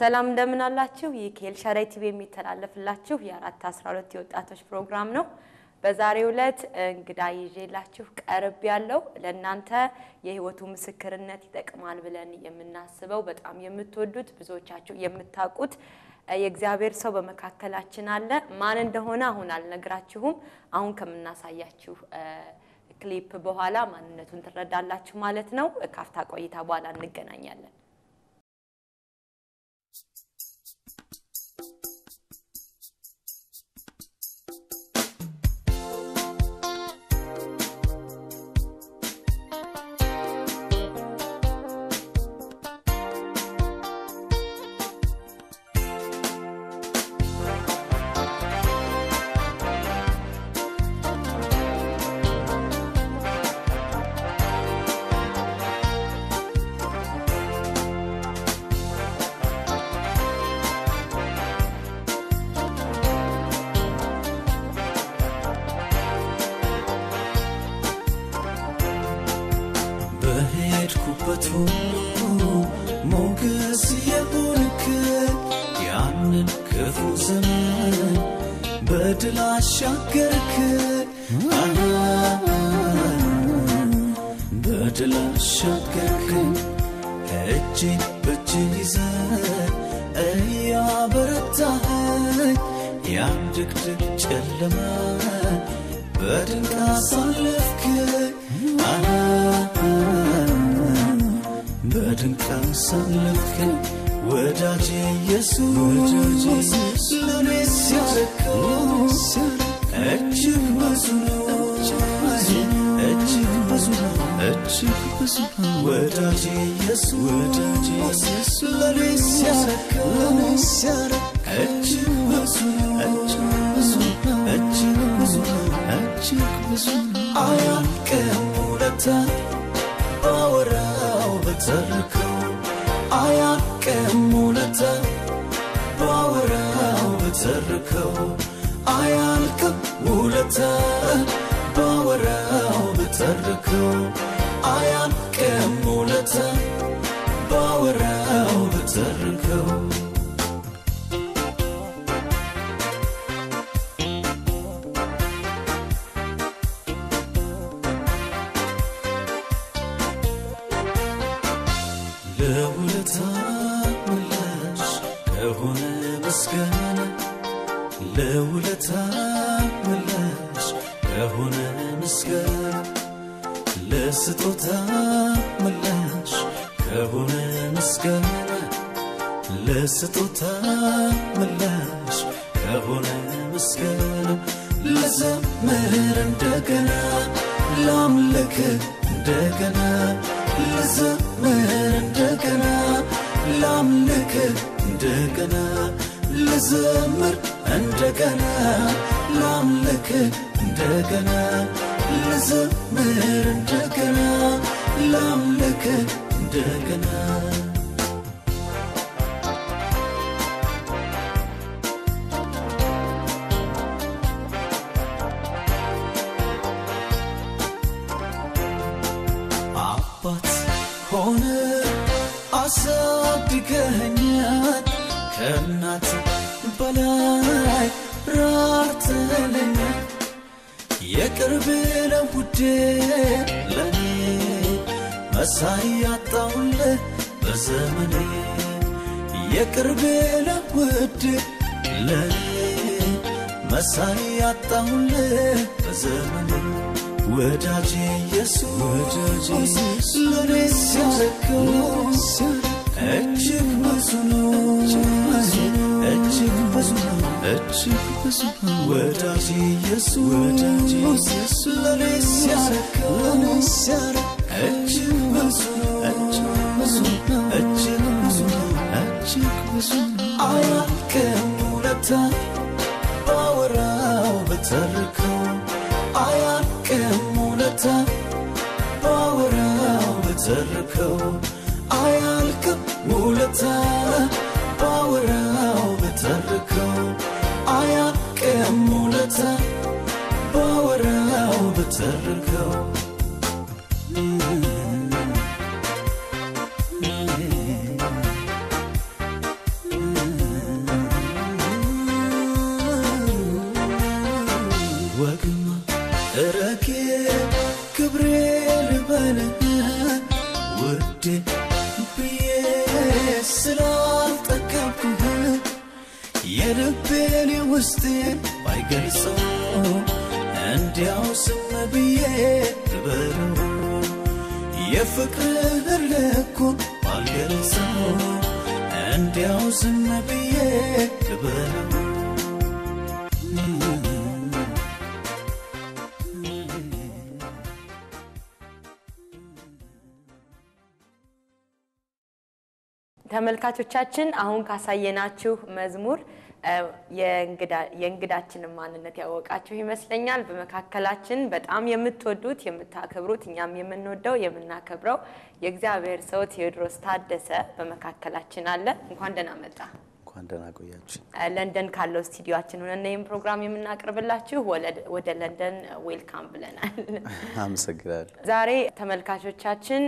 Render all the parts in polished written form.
ሰላም እንደምን አላችሁ? ይህ ከኤልሻዳይ ቲቪ የሚተላለፍላችሁ የ4:12 የወጣቶች ፕሮግራም ነው። በዛሬው ዕለት እንግዳ ይዤላችሁ ቀርብ ያለው ለእናንተ የህይወቱ ምስክርነት ይጠቅማል ብለን የምናስበው በጣም የምትወዱት ብዙዎቻችሁ የምታውቁት የእግዚአብሔር ሰው በመካከላችን አለ። ማን እንደሆነ አሁን አልነግራችሁም። አሁን ከምናሳያችሁ ክሊፕ በኋላ ማንነቱን ትረዳላችሁ ማለት ነው። ካፍታ ቆይታ በኋላ እንገናኛለን። በሄድኩበት ሁሉ ሞገስ የሆንክን ያንን ክፉ ዘመን በድል አሻገርክን፣ በድል አሻገርክን። እጄን በእጅህ ይዘህ እያበረታኸኝ ያን ድቅድቅ ጨለማ በድንቅ አሳለፍክን፣ በድንቅ አሳለፍክን። ወዳጄ ኢየሱስ ለእኔ ሲያረከው እጅግ ብዙ ነው፣ እጅግ ብዙ ነው፣ እጅግ ብዙ ነው። ወዳጄ ኢየሱስ ለእኔ ሲያረከው እጅግ ብዙ ነው፣ እጅግ ብዙ ነው፣ እጅግ ብዙ ነው። አያልቅም ውለታ ባወራው ብተርከው፣ አያልቅም ውለታ ባወራው ብተርከው፣ አያልቅም ውለታ ባወራው ብተርከው፣ አያልቅም ውለታ ባወራው ብተርከው። ለውለታ ምላሽ ከሆነ ምስጋና፣ ለውለታ ምላሽ ከሆነ ምስጋና፣ ለስጦታ ምላሽ ከሆነ ምስጋና፣ ለስጦታ ምላሽ ከሆነ ምስጋና፣ ልዘምር እንደገና፣ ላምልክ እንደገና፣ ልዘምር እንደገና፣ ላምልክ እንደገና፣ ልዘምር እንደገና፣ ላምልክ እንደገና፣ ልዘምር እንደገና፣ ላምልክ እንደገና። አባት ሆነ አሳድገኸኛል፣ ከእናት በላይ ራርተለኛል። የቅርብ ነው ውዴ ለኔ፣ መሳይ ያጣሁልህ በዘመኔ። የቅርብ ነው ውዴ ለኔ፣ መሳይ ያጣሁልህ በዘመኔ። ወዳጄ ኢየሱስ ለእኔ ሲያረከው እጅግ ብዙ ነው፣ እጅግ ብዙ ነው፣ እጅግ ብዙ ነው። ወዳጄ ኢየሱስ ለእኔ ሲያረከው እጅግ ብዙ ነው፣ እጅግ ብዙ ነው፣ እጅግ ብዙ ነው። አያልቅም ውለታ ባወራው ብተርከው፣ አያልቅም ውለታ ባወራው ብተርከው፣ አያልቅም ውለታ ባወራው ብተርከው፣ አያልቅም ውለታ ባወራው ብተርከው። ውዴ ብዬ ስላልጠገብኩህ የልቤን የውስጤን ባይገልጸው እንዲያው ዝም ብዬ ልበለው የፍቅርህን ልኩን ባልገልጸው እንዲያው ዝም ብዬ ልበለው። ተመልካቾቻችን፣ አሁን ካሳየናችሁ መዝሙር የእንግዳችንን ማንነት ያወቃችሁ ይመስለኛል። በመካከላችን በጣም የምትወዱት፣ የምታከብሩት፣ እኛም የምንወደው የምናከብረው የእግዚአብሔር ሰው ቴዎድሮስ ታደሰ በመካከላችን አለ። እንኳን ደህና መጣ። እንኳን ደህና ቆያችሁ። ለንደን ካለው ስቱዲዮአችን ሆነን ይህን ፕሮግራም የምናቀርብላችሁ፣ ወደ ለንደን welcome ብለናል። አመሰግናለሁ። ዛሬ ተመልካቾቻችን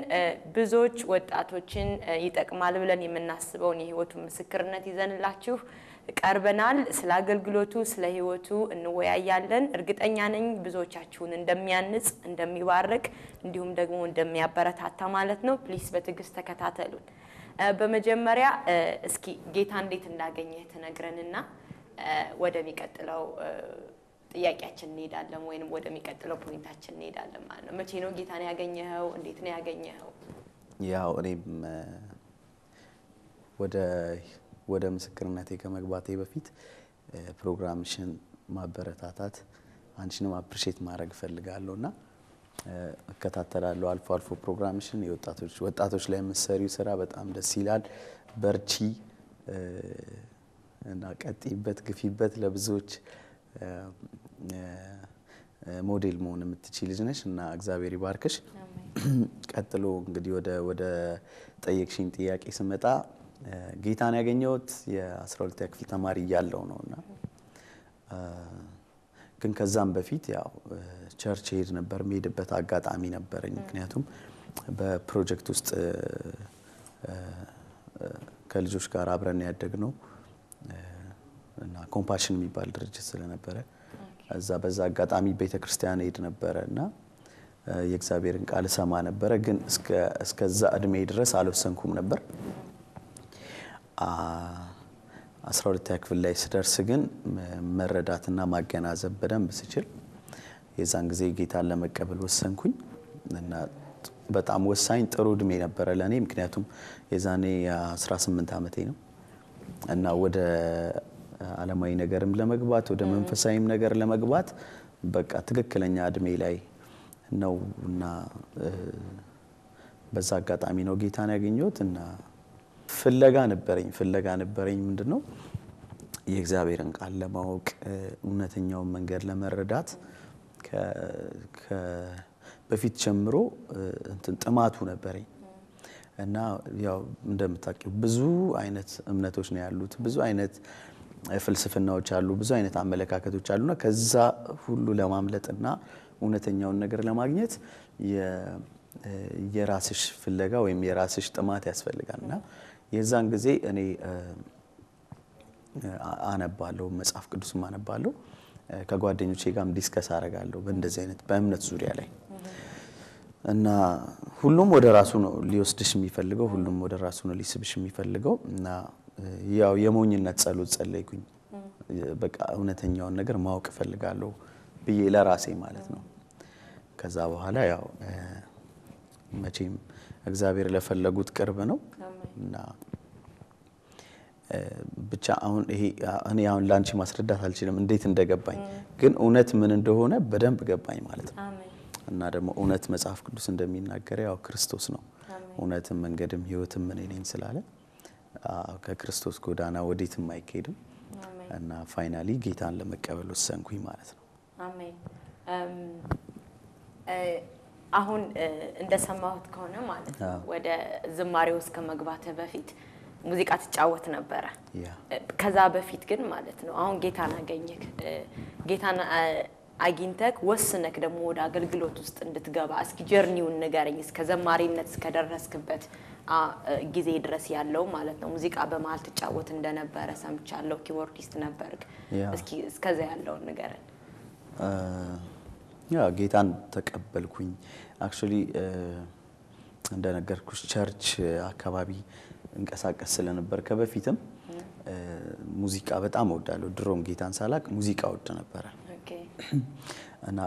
ብዙዎች ወጣቶችን ይጠቅማል ብለን የምናስበውን የህይወቱን ምስክርነት ይዘንላችሁ ቀርበናል። ስለ አገልግሎቱ፣ ስለ ህይወቱ እንወያያለን። እርግጠኛ ነኝ ብዙዎቻችሁን እንደሚያንጽ፣ እንደሚባርክ እንዲሁም ደግሞ እንደሚያበረታታ ማለት ነው። Please በትዕግስት ተከታተሉን። በመጀመሪያ እስኪ ጌታ እንዴት እንዳገኘህ ትነግረንና ወደሚቀጥለው ጥያቄያችን እንሄዳለን ወይንም ወደሚቀጥለው point ኣችን እንሄዳለን ማለት ነው። መቼ ነው ጌታን ያገኘኸው? እንዴት ነው ያገኘኸው? ያው እኔም ወደ ምስክርነቴ ከመግባቴ በፊት ፕሮግራምሽን ማበረታታት፣ አንቺንም appreciate ማድረግ እፈልጋለሁ እና እከታተላለሁ አልፎ አልፎ ፕሮግራምሽን። የወጣቶች ወጣቶች ላይ የምትሰሪው ስራ በጣም ደስ ይላል። በርቺ እና ቀጥይበት፣ ግፊበት። ለብዙዎች ሞዴል መሆን የምትችይ ልጅ ነሽ እና እግዚአብሔር ይባርክሽ። ቀጥሎ እንግዲህ ወደ ጠየቅሽኝ ጥያቄ ስመጣ ጌታን ያገኘሁት የ12ኛ ክፍል ተማሪ እያለሁ ነው እና ግን ከዛም በፊት ያው church ሄድ ነበር፣ የምሄድበት አጋጣሚ ነበረኝ። ምክንያቱም በፕሮጀክት ውስጥ ከልጆች ጋር አብረን ያደግነው እና Compassion የሚባል ድርጅት ስለነበረ እዛ በዛ አጋጣሚ ቤተ ክርስቲያን ሄድ ነበረ እና የእግዚአብሔርን ቃል እሰማ ነበረ። ግን እስከዛ እድሜ ድረስ አልወሰንኩም ነበር። 12ኛ ክፍል ላይ ስደርስ ግን መረዳትና ማገናዘብ በደንብ ስችል የዛን ጊዜ ጌታን ለመቀበል ወሰንኩኝ እና በጣም ወሳኝ ጥሩ እድሜ ነበረ ለእኔ፣ ምክንያቱም የዛኔ የ18 ዓመቴ ነው እና ወደ ዓለማዊ ነገርም ለመግባት ወደ መንፈሳዊም ነገር ለመግባት በቃ ትክክለኛ እድሜ ላይ ነው እና በዛ አጋጣሚ ነው ጌታን ያገኘሁት እና ፍለጋ ነበረኝ፣ ፍለጋ ነበረኝ። ምንድን ነው? የእግዚአብሔርን ቃል ለማወቅ፣ እውነተኛውን መንገድ ለመረዳት በፊት ጀምሮ እንትን ጥማቱ ነበረኝ እና ያው እንደምታውቂው ብዙ አይነት እምነቶች ነው ያሉት፣ ብዙ አይነት ፍልስፍናዎች አሉ፣ ብዙ አይነት አመለካከቶች አሉና ከዛ ሁሉ ለማምለጥና እውነተኛውን ነገር ለማግኘት የራስሽ ፍለጋ ወይም የራስሽ ጥማት ያስፈልጋል እና የዛን ጊዜ እኔ አነባለሁ፣ መጽሐፍ ቅዱስም አነባለሁ፣ ከጓደኞቼ ጋርም discuss አደርጋለሁ በእንደዚህ አይነት በእምነት ዙሪያ ላይ እና ሁሉም ወደ ራሱ ነው ሊወስድሽ የሚፈልገው፣ ሁሉም ወደ ራሱ ነው ሊስብሽ የሚፈልገው እና ያው የሞኝነት ጸሎት ጸለይኩኝ። በቃ እውነተኛውን ነገር ማወቅ እፈልጋለሁ ብዬ ለራሴ ማለት ነው። ከዛ በኋላ ያው መቼም እግዚአብሔር ለፈለጉት ቅርብ ነው እና ብቻ አሁን ይሄ እኔ አሁን ላንቺ ማስረዳት አልችልም እንዴት እንደገባኝ፣ ግን እውነት ምን እንደሆነ በደንብ ገባኝ ማለት ነው። እና ደግሞ እውነት መጽሐፍ ቅዱስ እንደሚናገር ያው ክርስቶስ ነው። እውነትም መንገድም ሕይወትም እኔ ነኝ ስላለ ከክርስቶስ ጎዳና ወዴትም አይካሄድም እና finally ጌታን ለመቀበል ወሰንኩኝ ማለት ነው። አሜን። አሁን እንደሰማሁት ከሆነ ማለት ነው ወደ ዝማሬው እስከ መግባትህ በፊት ሙዚቃ ትጫወት ነበረ። ከዛ በፊት ግን ማለት ነው አሁን ጌታን አገኘክ፣ ጌታን አግኝተክ ወስነክ ደግሞ ወደ አገልግሎት ውስጥ እንድትገባ እስኪ journey ውን ንገረኝ። እስከ ዘማሪነት እስከደረስክበት ጊዜ ድረስ ያለው ማለት ነው። ሙዚቃ በመሀል ትጫወት እንደነበረ ሰምቻለሁ። Keyboardist ነበርክ። እስኪ እስከዛ ያለውን ንገረን። Yeah፣ ጌታን ተቀበልኩኝ። Actually እንደነገርኩሽ church አካባቢ እንቀሳቀስ ስለነበር ከበፊትም ሙዚቃ በጣም እወዳለሁ። ድሮም ጌታን ሳላቅ ሙዚቃ እወድ ነበረ። እና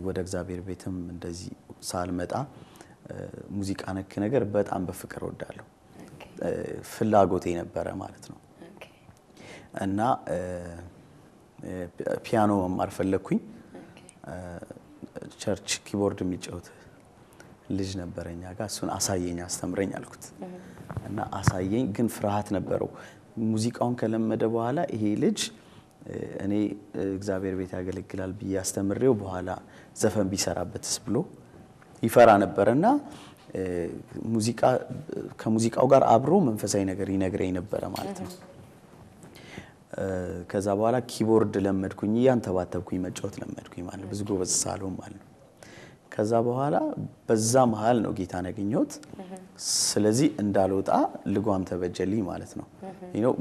ወደ እግዚአብሔር ቤትም እንደዚህ ሳልመጣ ሙዚቃ ነክ ነገር በጣም በፍቅር እወዳለሁ። ፍላጎቴ ነበረ ማለት ነው። እና ፒያኖ መማር ፈለግኩኝ። Church keyboard የሚጫወት ልጅ ነበረ እኛ ጋር። እሱን አሳየኝ፣ አስተምረኝ አልኩት እና አሳየኝ። ግን ፍርሃት ነበረው። ሙዚቃውን ከለመደ በኋላ ይሄ ልጅ እኔ እግዚአብሔር ቤት ያገለግላል ብዬ አስተምሬው በኋላ ዘፈን ቢሰራበትስ ብሎ ይፈራ ነበር እና ሙዚቃ ከሙዚቃው ጋር አብሮ መንፈሳዊ ነገር ይነግረኝ ነበረ ማለት ነው። ከዛ በኋላ keyboard ለመድኩኝ፣ እያንተባተብኩኝ መጫወት ለመድኩኝ ማለት ነው። ብዙ ጎበዝ ሳልሆን ማለት ነው። ከዛ በኋላ በዛ መሀል ነው ጌታን ያገኘሁት። ስለዚህ እንዳልወጣ ልጓም ተበጀልኝ ማለት ነው።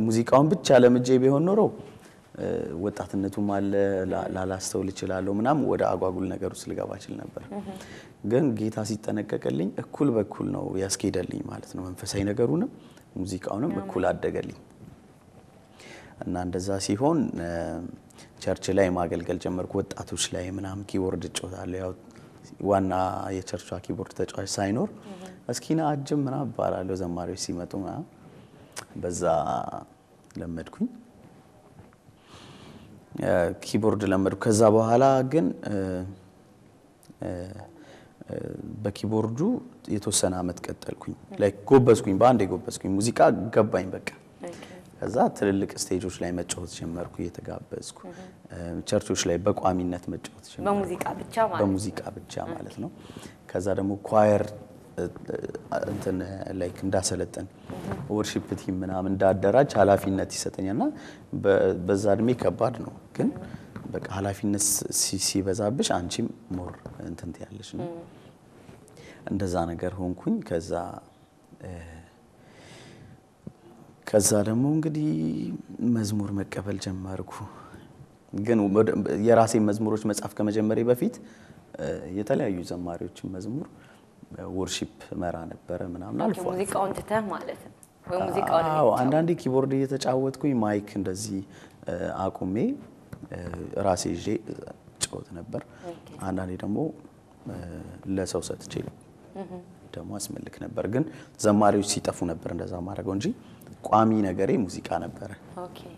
ሙዚቃውን ብቻ ለምጄ ቢሆን ኖሮ ወጣትነቱም አለ፣ ላላስተውል እችላለሁ ምናምን፣ ወደ አጓጉል ነገር ውስጥ ልገባ እችል ነበር። ግን ጌታ ሲጠነቀቅልኝ እኩል በኩል ነው ያስኬደልኝ ማለት ነው። መንፈሳዊ ነገሩንም ሙዚቃውንም እኩል አደገልኝ እና እንደዛ ሲሆን church ላይ ማገልገል ጀመርኩ። ወጣቶች ላይ ምናምን keyboard እጫወታለሁ። ያው ዋና የ church ቿ keyboard ተጫዋች ሳይኖር እስኪና አጅብ ምናምን እባላለሁ ዘማሪዎች ሲመጡ ምናምን፣ በዛ ለመድኩኝ። Keyboard ለመድኩ። ከዛ በኋላ ግን በ keyboard ኡ የተወሰነ አመት ቀጠልኩኝ። Like ጎበዝኩኝ፣ በአንዴ ጎበዝኩኝ። ሙዚቃ ገባኝ በቃ። ከዛ ትልልቅ stage ኦች ላይ መጫወት ጀመርኩ፣ እየተጋበዝኩ ቸርቾች ላይ በቋሚነት መጫወት ጀመርኩ። በሙዚቃ ብቻ ማለት ነው። በሙዚቃ ብቻ ማለት ነው። ከዛ ደግሞ choir እንትን like እንዳሰለጥን፣ worship team ምናምን እንዳደራጅ ኃላፊነት ይሰጠኛልና በዛ እድሜ ከባድ ነው፣ ግን በቃ ኃላፊነት ሲበዛብሽ አንቺም more እንትን ትያለሽ ነው። እንደዛ ነገር ሆንኩኝ። ከዛ ደግሞ እንግዲህ መዝሙር መቀበል ጀመርኩ። ግን የራሴን መዝሙሮች መጻፍ ከመጀመሬ በፊት የተለያዩ ዘማሪዎችን መዝሙር worship መራ ነበረ ምናምን አልፎ አልፎ። ሙዚቃውን ትተህ ማለት ነው ወይ ሙዚቃውን? አዎ፣ አንዳንዴ keyboard እየተጫወትኩኝ mic እንደዚህ አቁሜ ራሴ ይዤ እጫወት ነበር። አንዳንዴ ደግሞ ለሰው ሰጥቼ ደግሞ አስመልክ ነበር። ግን ዘማሪዎች ሲጠፉ ነበር እንደዛ ማድረገው እንጂ ቋሚ ነገሬ ሙዚቃ ነበረ። Okay።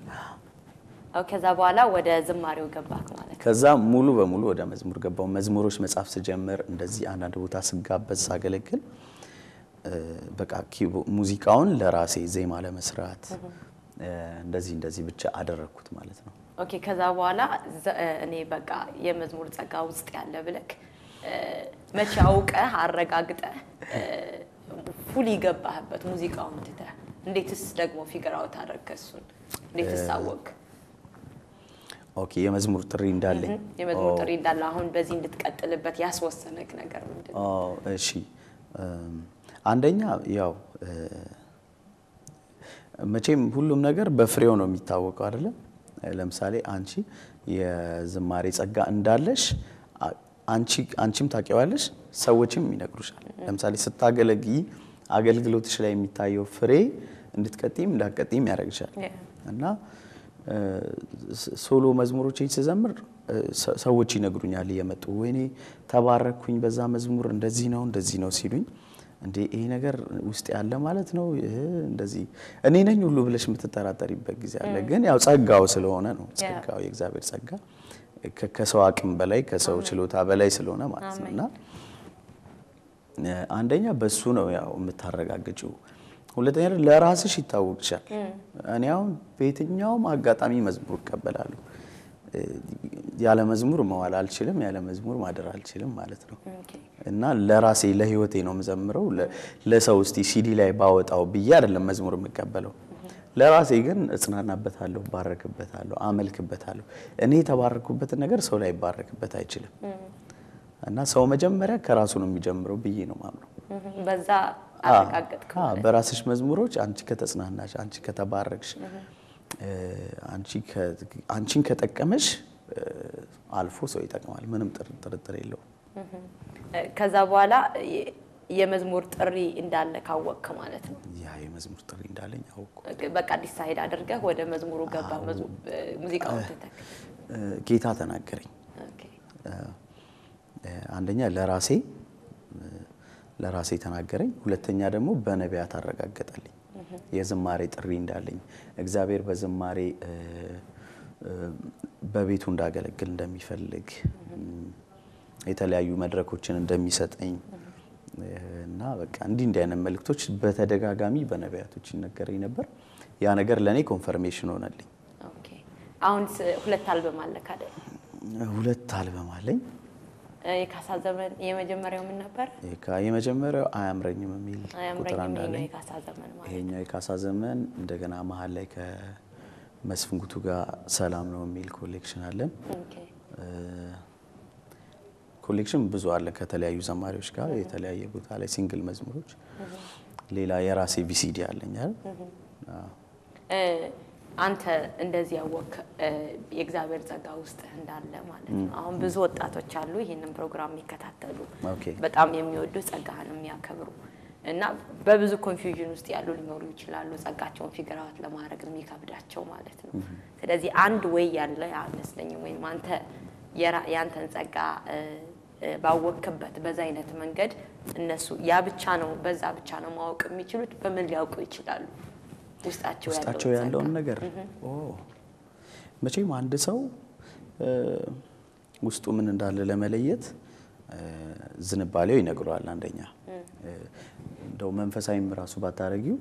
ከዛ በኋላ ወደ ዝማሬው ገባክ ማለት ነው። ከዛ ሙሉ በሙሉ ወደ መዝሙር ገባው። መዝሙሮች መጻፍ ስጀምር፣ እንደዚህ አንዳንድ ቦታ ስጋበዝ፣ ሳገለግል በቃ ሙዚቃውን ለራሴ ዜማ ለመስራት እንደዚህ እንደዚህ ብቻ አደረግኩት ማለት ነው። Okay። ከዛ በኋላ እኔ በቃ የመዝሙር ጸጋ ውስጥ ያለ ብለክ መቼ አውቀህ አረጋግጠህ fully ገባህበት ሙዚቃውን ትተህ? እንዴትስ ደግሞ figure out አደረግክ እሱን? እንዴትስ አወቅክ? Okay፣ የመዝሙር ጥሪ እንዳለኝ? የመዝሙር ጥሪ እንዳለ፣ አሁን በዚህ እንድትቀጥልበት ያስወሰነክ ነገር ምንድን ነው? እሺ፣ አንደኛ ያው መቼም ሁሉም ነገር በፍሬው ነው የሚታወቀው አይደለም። ለምሳሌ አንቺ የዝማሬ ጸጋ እንዳለሽ አንቺም ታውቂዋለሽ፣ ሰዎችም ይነግሩሻል። ለምሳሌ ስታገለግይ አገልግሎትሽ ላይ የሚታየው ፍሬ እንድትቀጥይም እንዳትቀጥይም ያደርግሻል። እና solo መዝሙሮችን ስዘምር ሰዎች ይነግሩኛል እየመጡ፣ ወይኔ ተባረኩኝ በዛ መዝሙር፣ እንደዚህ ነው እንደዚህ ነው ሲሉኝ፣ እንዴ ይሄ ነገር ውስጥ ያለ ማለት ነው፣ ይሄ እንደዚህ እኔ ነኝ ሁሉ ብለሽ የምትጠራጠሪበት ጊዜ አለ። ግን ያው ጸጋው ስለሆነ ነው። ጸጋው የእግዚአብሔር ጸጋ ከሰው አቅም በላይ፣ ከሰው ችሎታ በላይ ስለሆነ ማለት ነው። እና አንደኛ በሱ ነው ያው የምታረጋግጪው። ሁለተኛ ደግሞ ለራስሽ ይታወቅሻል። እኔ አሁን በየትኛውም አጋጣሚ መዝሙር እቀበላለሁ። ያለ መዝሙር መዋል አልችልም፣ ያለ መዝሙር ማደር አልችልም ማለት ነው። እና ለራሴ ለህይወቴ ነው የምዘምረው። ለሰው እስቲ ሲዲ ላይ ባወጣው ብዬ አይደለም መዝሙር የምቀበለው። ለራሴ ግን እጽናናበታለሁ፣ ባረክበታለሁ፣ አመልክበታለሁ። እኔ የተባረኩበትን ነገር ሰው ላይ ይባረክበት አይችልም። እና ሰው መጀመሪያ ከራሱ ነው የሚጀምረው ብዬ ነው ማምነው። በዛ አረጋገጥክ ማለት ነው። በራስሽ መዝሙሮች አንቺ ከተጽናናሽ፣ አንቺ ከተባረክሽ፣ አንቺን ከጠቀመሽ አልፎ ሰው ይጠቅማል። ምንም ጥርጥር የለውም። ከዛ በኋላ የመዝሙር ጥሪ እንዳለ ካወቅክ ማለት ነው። ያ የመዝሙር ጥሪ እንዳለኝ አወቅኩ። በቃ decide አድርገህ ወደ መዝሙሩ ገባ፣ ሙዚቃውን ትተህ። ጌታ ተናገረኝ። አንደኛ ለራሴ ተናገረኝ። ሁለተኛ ደግሞ በነቢያት አረጋገጠልኝ የዝማሬ ጥሪ እንዳለኝ፣ እግዚአብሔር በዝማሬ በቤቱ እንዳገለግል እንደሚፈልግ፣ የተለያዩ መድረኮችን እንደሚሰጠኝ እና በቃ እንዲህ እንዲህ አይነት መልእክቶች በተደጋጋሚ በነቢያቶች ይነገረኝ ነበር። ያ ነገር ለእኔ confirmation ሆነልኝ። Okay። አሁን ሁለት አልበም አለክ አይደል? ሁለት አልበም አለኝ። የካሳ ዘመን የመጀመሪያው ምን ነበር? የመጀመሪያው አያምረኝም የሚል ቁጥር አያምረኝም። አንድ ይሄኛው አለኝ። የካሳ ዘመን ማለት። ይሄኛው የካሳ ዘመን። እንደገና መሀል ላይ ከመስፍን ጉቱ ጋር ሰላም ነው የሚል collection አለን። Collection ብዙ አለ ከተለያዩ ዘማሪዎች ጋር የተለያየ ቦታ ላይ single መዝሙሮች። ሌላ የራሴ VCD አለኝ አይደል? አዎ። አንተ እንደዚህ ያወቅ የእግዚአብሔር ጸጋ ውስጥ እንዳለ ማለት ነው። አሁን ብዙ ወጣቶች አሉ ይህንን ፕሮግራም የሚከታተሉ፣ በጣም የሚወዱ፣ ጸጋህን የሚያከብሩ እና በብዙ confusion ውስጥ ያሉ ሊኖሩ ይችላሉ። ጸጋቸውን figure out ለማድረግ የሚከብዳቸው ማለት ነው። ስለዚህ አንድ way ያለ አይመስለኝም። ወይም አንተ ያንተን ጸጋ ባወቅክበት በዛ አይነት መንገድ እነሱ ያ ብቻ ነው፣ በዛ ብቻ ነው ማወቅ የሚችሉት። በምን ሊያውቁ ይችላሉ? ውስጣቸው ውስጣቸው ያለውን ያለውን ጸጋ? ነገር፣ መቼም አንድ ሰው ውስጡ ምን እንዳለ ለመለየት ዝንባሌው ይነግረዋል። አንደኛ እንደው መንፈሳዊም ራሱ ባታረጊው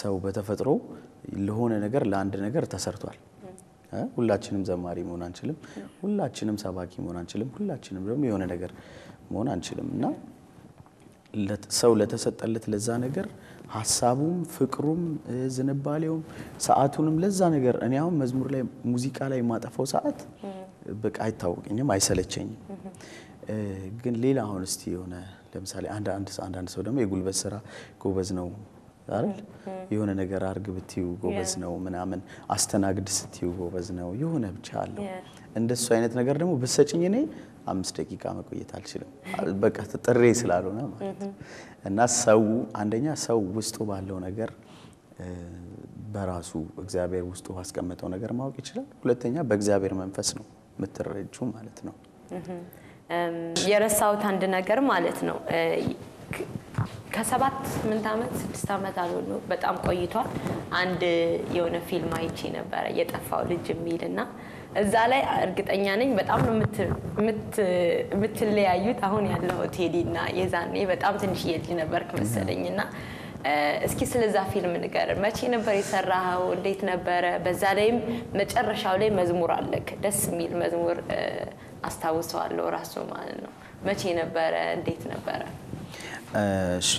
ሰው በተፈጥሮ ለሆነ ነገር፣ ለአንድ ነገር ተሰርቷል። ሁላችንም ዘማሪ መሆን አንችልም። ሁላችንም ሰባኪ መሆን አንችልም። ሁላችንም ደግሞ የሆነ ነገር መሆን አንችልም እና ሰው ለተሰጠለት ለዛ ነገር ሀሳቡም፣ ፍቅሩም፣ ዝንባሌውም፣ ሰዓቱንም ለዛ ነገር። እኔ አሁን መዝሙር ላይ፣ ሙዚቃ ላይ የማጠፋው ሰዓት በቃ አይታወቀኝም፣ አይሰለቸኝም። ግን ሌላ አሁን እስቲ የሆነ ለምሳሌ አንዳንድ ሰው ደግሞ የጉልበት ስራ ጎበዝ ነው አይደል? የሆነ ነገር አርግ ብትዩ ጎበዝ ነው ምናምን፣ አስተናግድ ስትዩ ጎበዝ ነው፣ የሆነ ብቻ አለው። እንደሱ አይነት ነገር ደግሞ ብትሰጭኝ እኔ 5 ደቂቃ መቆየት አልችልም። በቃ ጥሬ ስላልሆነ ማለት ነው። እና ሰው አንደኛ ሰው ውስጡ ባለው ነገር፣ በራሱ እግዚአብሔር ውስጡ ባስቀመጠው ነገር ማወቅ ይችላል። ሁለተኛ በእግዚአብሔር መንፈስ ነው የምትረጁ ማለት ነው። የረሳሁት አንድ ነገር ማለት ነው፣ ከ7 8 ዓመት፣ 6 ዓመት አልሆኑ፣ በጣም ቆይቷል። አንድ የሆነ ፊልም አይቼ ነበረ የጠፋው ልጅ የሚል እና እዛ ላይ እርግጠኛ ነኝ በጣም ነው የምትለያዩት። አሁን ያለው ቴዲ እና የዛኔ በጣም ትንሽዬ ልጅ ነበርክ መሰለኝ እና እስኪ ስለዛ ፊልም ንገር። መቼ ነበር የሰራኸው? እንዴት ነበረ? በዛ ላይም መጨረሻው ላይ መዝሙር አለክ፣ ደስ የሚል መዝሙር፣ አስታውሰዋለሁ ራሱ ማለት ነው። መቼ ነበረ? እንዴት ነበረ? እሺ፣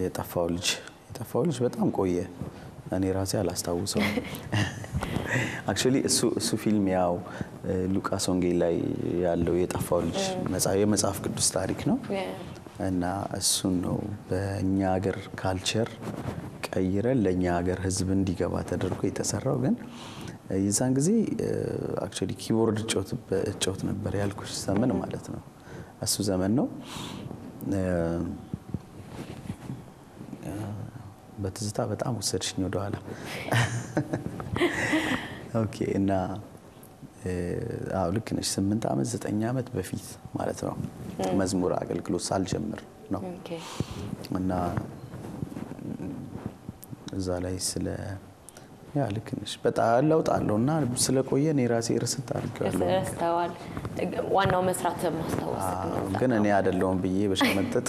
የጠፋው ልጅ በጣም ቆየ። እኔ ራሴ አላስታውሰውም። Actually እሱ ፊልም ያው ሉቃስ ወንጌል ላይ ያለው የጠፋው ልጅ የመጽሐፍ ቅዱስ ታሪክ ነው እና እሱን ነው በእኛ ሀገር culture ቀይረን ለእኛ ሀገር ሕዝብ እንዲገባ ተደርጎ የተሰራው። ግን የዛን ጊዜ actually keyboard እጫወት ነበር ያልኩሽ ዘመን ማለት ነው። እሱ ዘመን ነው። በትዝታ በጣም ወሰድሽኝ ወደኋላ። Okay፣ እና አዎ ልክ ነሽ። 8 ዓመት፣ 9 ዓመት በፊት ማለት ነው። መዝሙር አገልግሎት ሳልጀምር ነው እና እዛ ላይ ስለ ያ ልክ ነሽ። በጣም ለውጥ አለው እና ስለቆየ እኔ ራሴ ርስት አድርጌዋለሁ። ረስተዋል። ዋናው መስራት ማስታወስ ነው። ግን እኔ አይደለሁም ብዬ በሸመጠጥ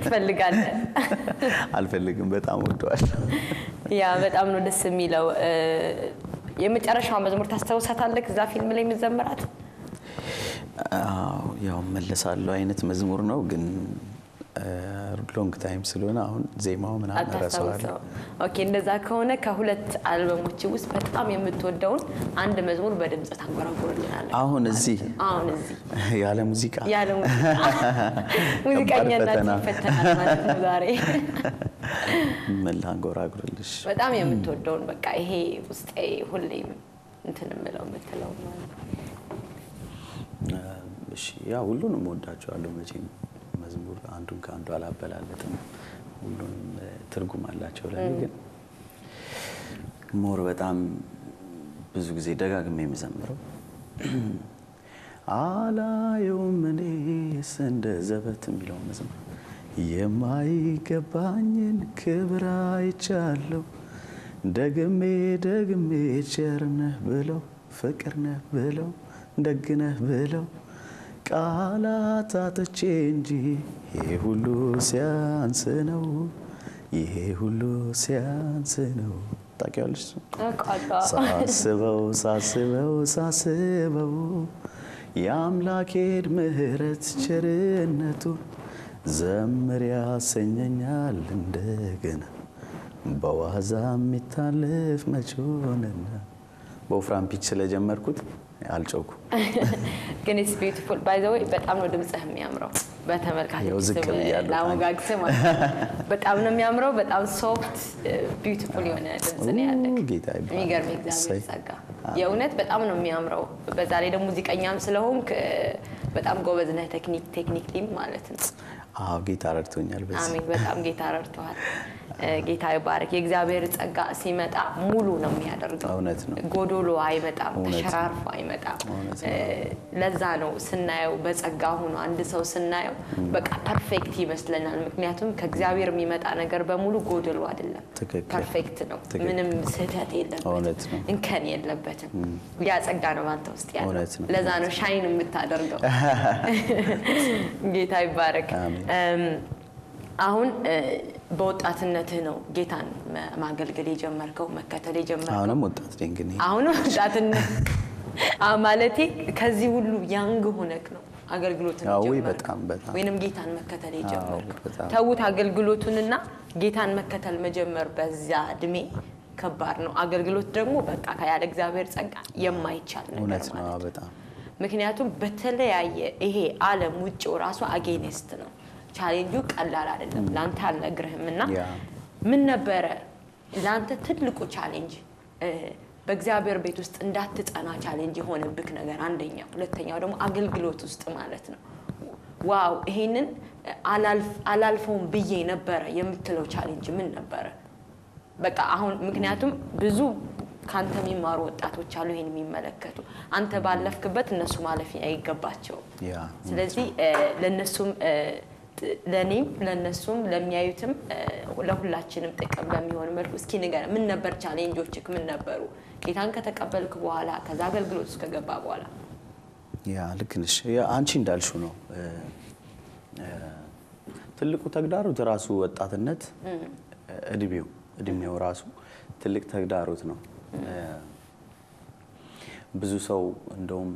ትፈልጋለህ? አልፈልግም። በጣም ወደዋለሁ። Yeah፣ በጣም ነው ደስ የሚለው። የመጨረሻው መዝሙር ታስታውሳታለህ? እዛ ፊልም ላይ የምትዘምራት? አዎ፣ ያው መለሳለሁ አይነት መዝሙር ነው፣ ግን long time ስለሆነ አሁን ዜማው ምናምን እረሳዋለሁ። አታስታውሰው? Okay፣ እንደዛ ከሆነ ከሁለት አልበሞች ውስጥ በጣም የምትወደውን አንድ መዝሙር በድምጽ ታንጎራጉርልናለህ። አሁን እዚህ? አሁን እዚህ። ያለ ሙዚቃ? ያለ ሙዚቃ። ሙዚቀኛነት ፈተና። ይፈተናል ማለት ነው ዛሬ። ምን ላንጎራጉርልሽ? በጣም የምትወደውን፣ በቃ ይሄ ውስጤ ሁሌም እንትን የምለው የምትለው ማለት ነው። እሺ፣ ያ ሁሉንም እወዳቸዋለሁ። መቼም መዝሙር አንዱን ከአንዱ አላበላለጥም። ሁሉንም ትርጉም አላቸው ለኔ። ግን more በጣም ብዙ ጊዜ ደጋግሜ የምዘምረው አላየውም እኔስ እንደ ዘበት የሚለው መዝሙር። የማይገባኝን ክብር አይቻለሁ፣ ደግሜ ደግሜ ቸር ነህ ብለው፣ ፍቅር ነህ ብለው፣ ደግ ነህ ብለው ቃላት አጥቼ እንጂ ይሄ ሁሉ ሲያንስ ነው፣ ይሄ ሁሉ ሲያንስ ነው። ታውቂዋለሽ? ሳስበው ሳስበው ሳስበው የአምላኬን ምሕረት ቸርነቱ ዘምር ያሰኘኛል እንደገና፣ በዋዛ የሚታለፍ መች ሆነና። በወፍራም pitch ስለጀመርኩት አልጮኩም። ግን it's beautiful, by the way። በጣም ነው ድምፅህ የሚያምረው። በተመልካቾች ይኸው ዝቅ ስም ብያለሁ። ላሞጋግስ ማለት ነው። በጣም ነው የሚያምረው። በጣም soft, beautiful የሆነ ድምፅ ነው ያለህ። ጌታ ይባረክ። የሚገርም የእግዚአብሔር እሰይ። ጸጋ። የእውነት በጣም ነው የሚያምረው። በዛ ላይ ደግሞ ሙዚቀኛም ስለሆንክ በጣም ጎበዝ ነህ፣ technically ም ማለት ነው። አዎ፣ ጌታ ረድቶኛል በዚህ። አሜን። በጣም ጌታ ረድቶሃል። ጌታ ይባረክ። የእግዚአብሔር ጸጋ ሲመጣ ሙሉ ነው የሚያደርገው። እውነት ነው። ጎዶሎ አይመጣም፣ እውነት ነው። ተሸራርፎ አይመጣም። እውነት ነው። ለዛ ነው ስናየው በጸጋ ሆኖ አንድ ሰው ስናየው በቃ perfect ይመስለናል። ምክንያቱም ከእግዚአብሔር የሚመጣ ነገር በሙሉ ጎዶሎ አይደለም፣ perfect ነው። ምንም ስህተት የለበትም፣ እውነት ነው። እንከን የለበትም። ያ ጸጋ ነው ባንተ ውስጥ ያለው። እውነት ነው። ለዛ ነው shine የምታደርገው። ጌታ ይባረክ። አሜን። አሁን በወጣትነትህ ነው ጌታን ማገልገል የጀመርከው፣ መከተል የጀመርከው። አሁንም ወጣት ነኝ ግን አሁንም ወጣትነት ማለቴ ከዚህ ሁሉ young ሆነክ ነው አገልግሎትን አዎ፣ የጀመርከው በጣም በጣም። ወይንም ጌታን መከተል የጀመርከው። በጣም። ተዉት አገልግሎቱንና ጌታን መከተል መጀመር በዚያ እድሜ ከባድ ነው። አገልግሎት ደግሞ በቃ ያለ እግዚአብሔር ጸጋ የማይቻል ነገር እውነት ነው። ማለት ነው። በጣም። ምክንያቱም በተለያየ ይሄ ዓለም ውጭው ራሱ against ነው። ቻሌንጁ ቀላል አይደለም። ለአንተ አልነግርህም። እና ምን ነበረ ለአንተ ትልቁ challenge፣ በእግዚአብሔር ቤት ውስጥ እንዳትጸና challenge የሆነብክ ነገር አንደኛው፣ ሁለተኛው ደግሞ አገልግሎት ውስጥ ማለት ነው። Wow፣ ይሄንን አላልፈውም ብዬ ነበረ የምትለው challenge ምን ነበረ? በቃ አሁን ምክንያቱም ብዙ ከአንተ የሚማሩ ወጣቶች አሉ ይሄን የሚመለከቱ። አንተ ባለፍክበት እነሱ ማለፍ አይገባቸውም። ስለዚህ ለነሱም ለእኔም ለነሱም ለሚያዩትም ለሁላችንም ጥቅም በሚሆን መልኩ እስኪ ንገረን። ምን ነበር challenge ኦችክ? ምን ነበሩ? ጌታን ከተቀበልክ በኋላ፣ ከዛ አገልግሎት ውስጥ ከገባ በኋላ። Yeah፣ ልክ ነሽ። Yeah፣ አንቺ እንዳልሽው ነው። ትልቁ ተግዳሮት ራሱ ወጣትነት እድሜው ራሱ ትልቅ ተግዳሮት ነው። ብዙ ሰው እንደውም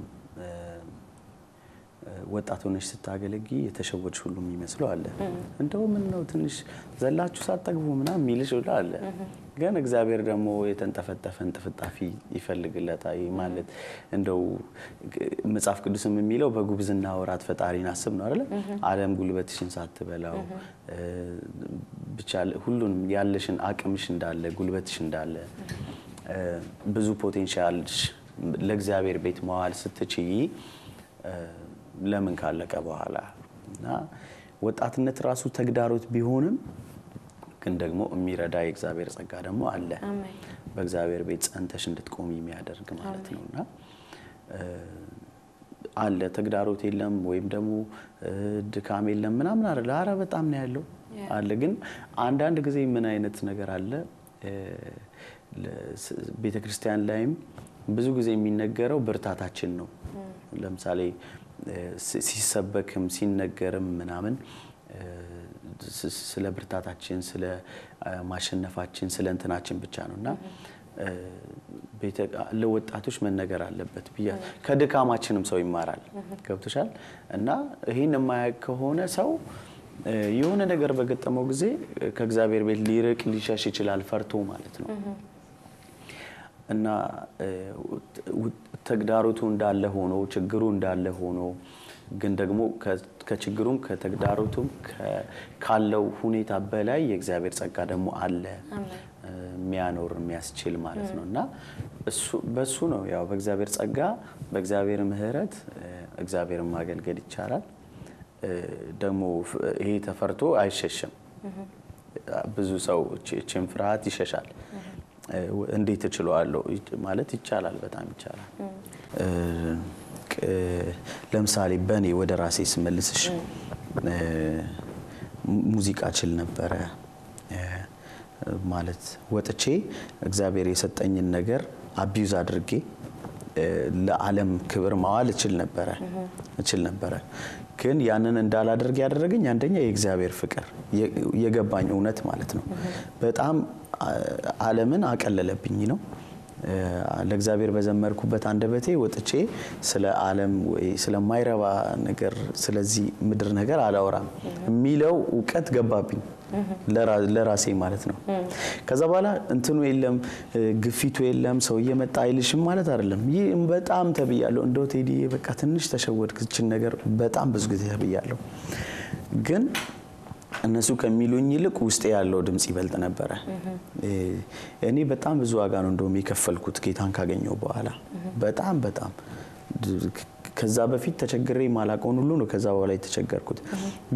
ወጣት ሆነሽ ስታገለግይ የተሸወድሽ ሁሉ የሚመስለው አለ። እንደው ምን ነው ትንሽ ዘላችሁ ሳትጠግቡ ምናምን የሚልሽ ሁሉ አለ። ግን እግዚአብሔር ደግሞ የተንጠፈጠፈን እንጥፍጣፊ ይፈልግለታል። ማለት እንደው መጽሐፍ ቅዱስም የሚለው በጉብዝና ወራት ፈጣሪን አስብ ነው አይደለ? ዓለም ጉልበትሽን ሳትበላው፣ ብቻ ሁሉንም ያለሽን አቅምሽ እንዳለ፣ ጉልበትሽ እንዳለ፣ ብዙ potential ሽ ለእግዚአብሔር ቤት መዋል ስትችይ ለምን ካለቀ በኋላ? እና ወጣትነት ራሱ ተግዳሮት ቢሆንም ግን ደግሞ የሚረዳ የእግዚአብሔር ጸጋ ደግሞ አለ። በእግዚአብሔር ቤት ጸንተሽ እንድትቆሚ የሚያደርግ ማለት ነው። እና አለ፣ ተግዳሮት የለም ወይም ደግሞ ድካም የለም ምናምን አይደለ። ኧረ በጣም ነው ያለው፣ አለ። ግን አንዳንድ ጊዜ ምን አይነት ነገር አለ፣ ቤተ ክርስቲያን ላይም ብዙ ጊዜ የሚነገረው ብርታታችን ነው። ለምሳሌ ሲሰበክም ሲነገርም ምናምን ስለ ብርታታችን፣ ስለ ማሸነፋችን፣ ስለ እንትናችን ብቻ ነው። እና ለወጣቶች መነገር አለበት ብያ ከድካማችንም ሰው ይማራል። ገብቶሻል? እና ይህን የማያውቅ ከሆነ ሰው የሆነ ነገር በገጠመው ጊዜ ከእግዚአብሔር ቤት ሊርቅ ሊሸሽ ይችላል፣ ፈርቶ ማለት ነው። እና ተግዳሮቱ እንዳለ ሆኖ፣ ችግሩ እንዳለ ሆኖ፣ ግን ደግሞ ከችግሩም ከተግዳሮቱም ካለው ሁኔታ በላይ የእግዚአብሔር ጸጋ ደግሞ አለ። የሚያኖር የሚያስችል ማለት ነው። እና በሱ ነው ያው በእግዚአብሔር ጸጋ በእግዚአብሔር ምሕረት እግዚአብሔርን ማገልገል ይቻላል። ደግሞ ይሄ ተፈርቶ አይሸሽም። ብዙ ሰው እቺን ፍርሃት ይሸሻል። እንዴት እችለዋለሁ ማለት ይቻላል፣ በጣም ይቻላል። ለምሳሌ በእኔ ወደ ራሴ ስመልስሽ ሙዚቃ ችል ነበረ ማለት ወጥቼ እግዚአብሔር የሰጠኝን ነገር abuse አድርጌ ለዓለም ክብር ማዋል እችል ነበረ። ግን ያንን እንዳላደርግ ያደረገኝ አንደኛ የእግዚአብሔር ፍቅር የገባኝ እውነት ማለት ነው። በጣም ዓለምን አቀለለብኝ ነው። ለእግዚአብሔር በዘመርኩበት አንደበቴ ወጥቼ ስለ ዓለም ወይ ስለማይረባ ነገር ስለዚህ ምድር ነገር አላወራም የሚለው እውቀት ገባብኝ ለራሴ ማለት ነው። ከዛ በኋላ እንትኑ የለም፣ ግፊቱ የለም፣ ሰው እየመጣ አይልሽም ማለት አይደለም። ይህ በጣም ተብያለሁ። እንደው ቴዲዬ በቃ ትንሽ ተሸወድክ እችን ነገር በጣም ብዙ ጊዜ ተብያለሁ። ግን እነሱ ከሚሉኝ ይልቅ ውስጤ ያለው ድምጽ ይበልጥ ነበረ። እኔ በጣም ብዙ ዋጋ ነው እንደውም የከፈልኩት ጌታን ካገኘው በኋላ በጣም በጣም ከዛ በፊት ተቸግሬ ማላቀውን ሁሉ ነው ከዛ በኋላ የተቸገርኩት።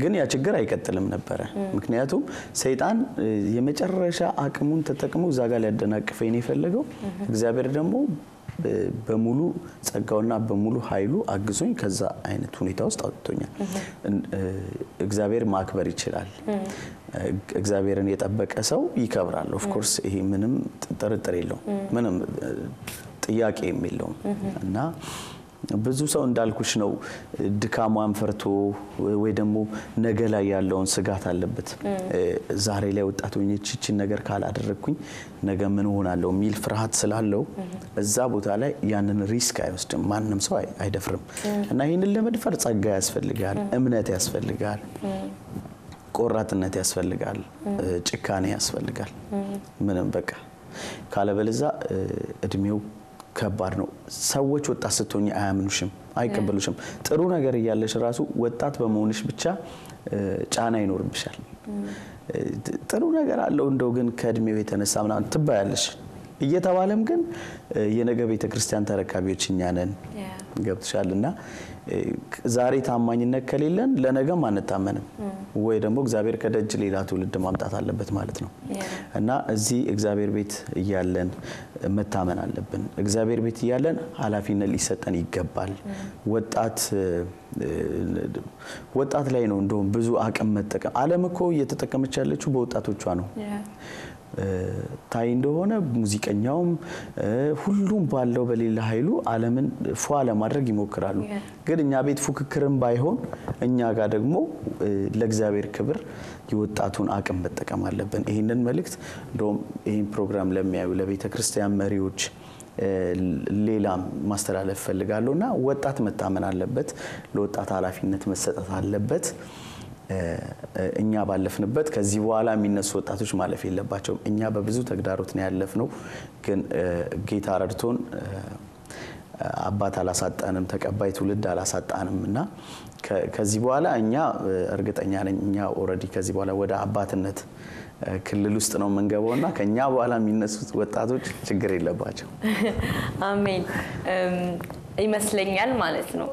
ግን ያ ችግር አይቀጥልም ነበረ። ምክንያቱም ሰይጣን የመጨረሻ አቅሙን ተጠቅሞ እዛ ጋር ሊያደናቅፈኝ ነው የፈለገው። እግዚአብሔር ደግሞ በሙሉ ጸጋውና በሙሉ ኃይሉ አግዞኝ ከዛ አይነት ሁኔታ ውስጥ አውጥቶኛል። እግዚአብሔር ማክበር ይችላል። እግዚአብሔርን የጠበቀ ሰው ይከብራል። Of course ይሄ ምንም ጥርጥር የለውም፣ ምንም ጥያቄ የለውም። እና ብዙ ሰው እንዳልኩሽ ነው ድካሟን ፈርቶ ወይ ደግሞ ነገ ላይ ያለውን ስጋት አለበት። ዛሬ ላይ ወጣት ሆኜ ይህችን ነገር ካላደረግኩኝ ነገ ምን እሆናለሁ የሚል ፍርሃት ስላለው እዛ ቦታ ላይ ያንን risk አይወስድም። ማንም ሰው አይደፍርም። እና ይህንን ለመድፈር ጸጋ ያስፈልጋል፣ እምነት ያስፈልጋል፣ ቆራጥነት ያስፈልጋል፣ ጭካኔ ያስፈልጋል። ምንም በቃ ካለበለዛ እድሜው ከባድ ነው። ሰዎች ወጣት ስትሆኝ አያምኑሽም፣ አይቀበሉሽም። ጥሩ ነገር እያለሽ ራሱ ወጣት በመሆንሽ ብቻ ጫና ይኖርብሻል። ጥሩ ነገር አለው እንደው ግን ከእድሜው የተነሳ ምናምን ትባያለሽ እየተባለም ግን የነገ ቤተክርስቲያን ተረካቢዎች እኛ ነን። ገብቶሻል? እና ዛሬ ታማኝነት ከሌለን ለነገም አንታመንም፣ ወይ ደግሞ እግዚአብሔር ከደጅ ሌላ ትውልድ ማምጣት አለበት ማለት ነው። እና እዚህ እግዚአብሔር ቤት እያለን መታመን አለብን። እግዚአብሔር ቤት እያለን ኃላፊነት ሊሰጠን ይገባል። ወጣት ላይ ነው እንደውም ብዙ አቅም መጠቀም። ዓለም እኮ እየተጠቀመች ያለችው በወጣቶቿ ነው። ታይ እንደሆነ ሙዚቀኛውም ሁሉም ባለው በሌላ ኃይሉ ዓለምን ፏ ለማድረግ ይሞክራሉ። ግን እኛ ቤት ፉክክርም ባይሆን እኛ ጋር ደግሞ ለእግዚአብሔር ክብር የወጣቱን አቅም መጠቀም አለብን። ይህንን መልእክት እንደውም ይህን ፕሮግራም ለሚያዩ ለቤተ ክርስቲያን መሪዎች ሌላም ማስተላለፍ እፈልጋለሁ። እና ወጣት መታመን አለበት፣ ለወጣት ኃላፊነት መሰጠት አለበት። እኛ ባለፍንበት ከዚህ በኋላ የሚነሱ ወጣቶች ማለፍ የለባቸውም። እኛ በብዙ ተግዳሮት ነው ያለፍነው፣ ግን ጌታ ረድቶን አባት አላሳጣንም፣ ተቀባይ ትውልድ አላሳጣንም። እና ከዚህ በኋላ እኛ እርግጠኛ ነኝ እኛ already ከዚህ በኋላ ወደ አባትነት ክልል ውስጥ ነው የምንገባው እና ከኛ በኋላ የሚነሱት ወጣቶች ችግር የለባቸው። አሜን ይመስለኛል ማለት ነው።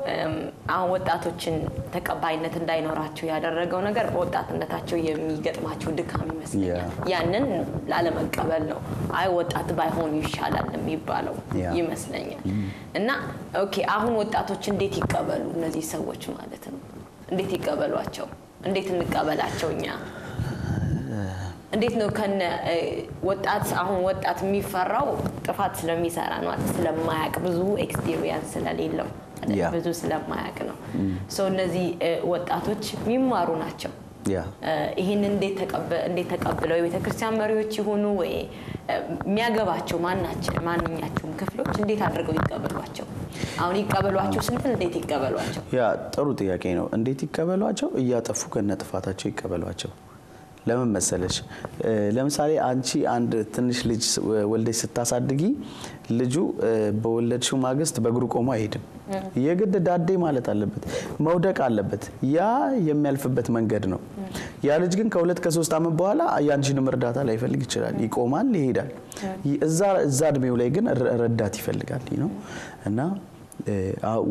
አሁን ወጣቶችን ተቀባይነት እንዳይኖራቸው ያደረገው ነገር በወጣትነታቸው የሚገጥማቸው ድካም ይመስለኛል። ያንን ላለመቀበል ነው። አይ ወጣት ባይሆኑ ይሻላል የሚባለው ይመስለኛል። እና okay አሁን ወጣቶች እንዴት ይቀበሉ እነዚህ ሰዎች ማለት ነው? እንዴት ይቀበሏቸው? እንዴት እንቀበላቸው እኛ? እንዴት ነው ከነ ወጣት አሁን ወጣት የሚፈራው ጥፋት ስለሚሰራ ነው፣ ስለማያውቅ ብዙ experience ስለሌለው ብዙ ስለማያውቅ ነው። እነዚህ ወጣቶች የሚማሩ ናቸው። ይህን እንዴት ተቀብለው የቤተክርስቲያን መሪዎች ይሆኑ ወይ የሚያገባቸው ማንኛቸውም ክፍሎች እንዴት አድርገው ይቀበሏቸው? አሁን ይቀበሏቸው ስንል እንዴት ይቀበሏቸው? ያ ጥሩ ጥያቄ ነው። እንዴት ይቀበሏቸው? እያጠፉ ከነ ጥፋታቸው ይቀበሏቸው። ለምን መሰለሽ? ለምሳሌ አንቺ አንድ ትንሽ ልጅ ወልደሽ ስታሳድጊ ልጁ በወለድሽው ማግስት በእግሩ ቆሞ አይሄድም። የግድ ዳዴ ማለት አለበት፣ መውደቅ አለበት። ያ የሚያልፍበት መንገድ ነው። ያ ልጅ ግን ከ2 ከ3 ዓመት በኋላ ያንቺንም እርዳታ ላይፈልግ ይችላል። ይቆማል፣ ይሄዳል። እዛ እድሜው ላይ ግን ረዳት ይፈልጋል ነው። እና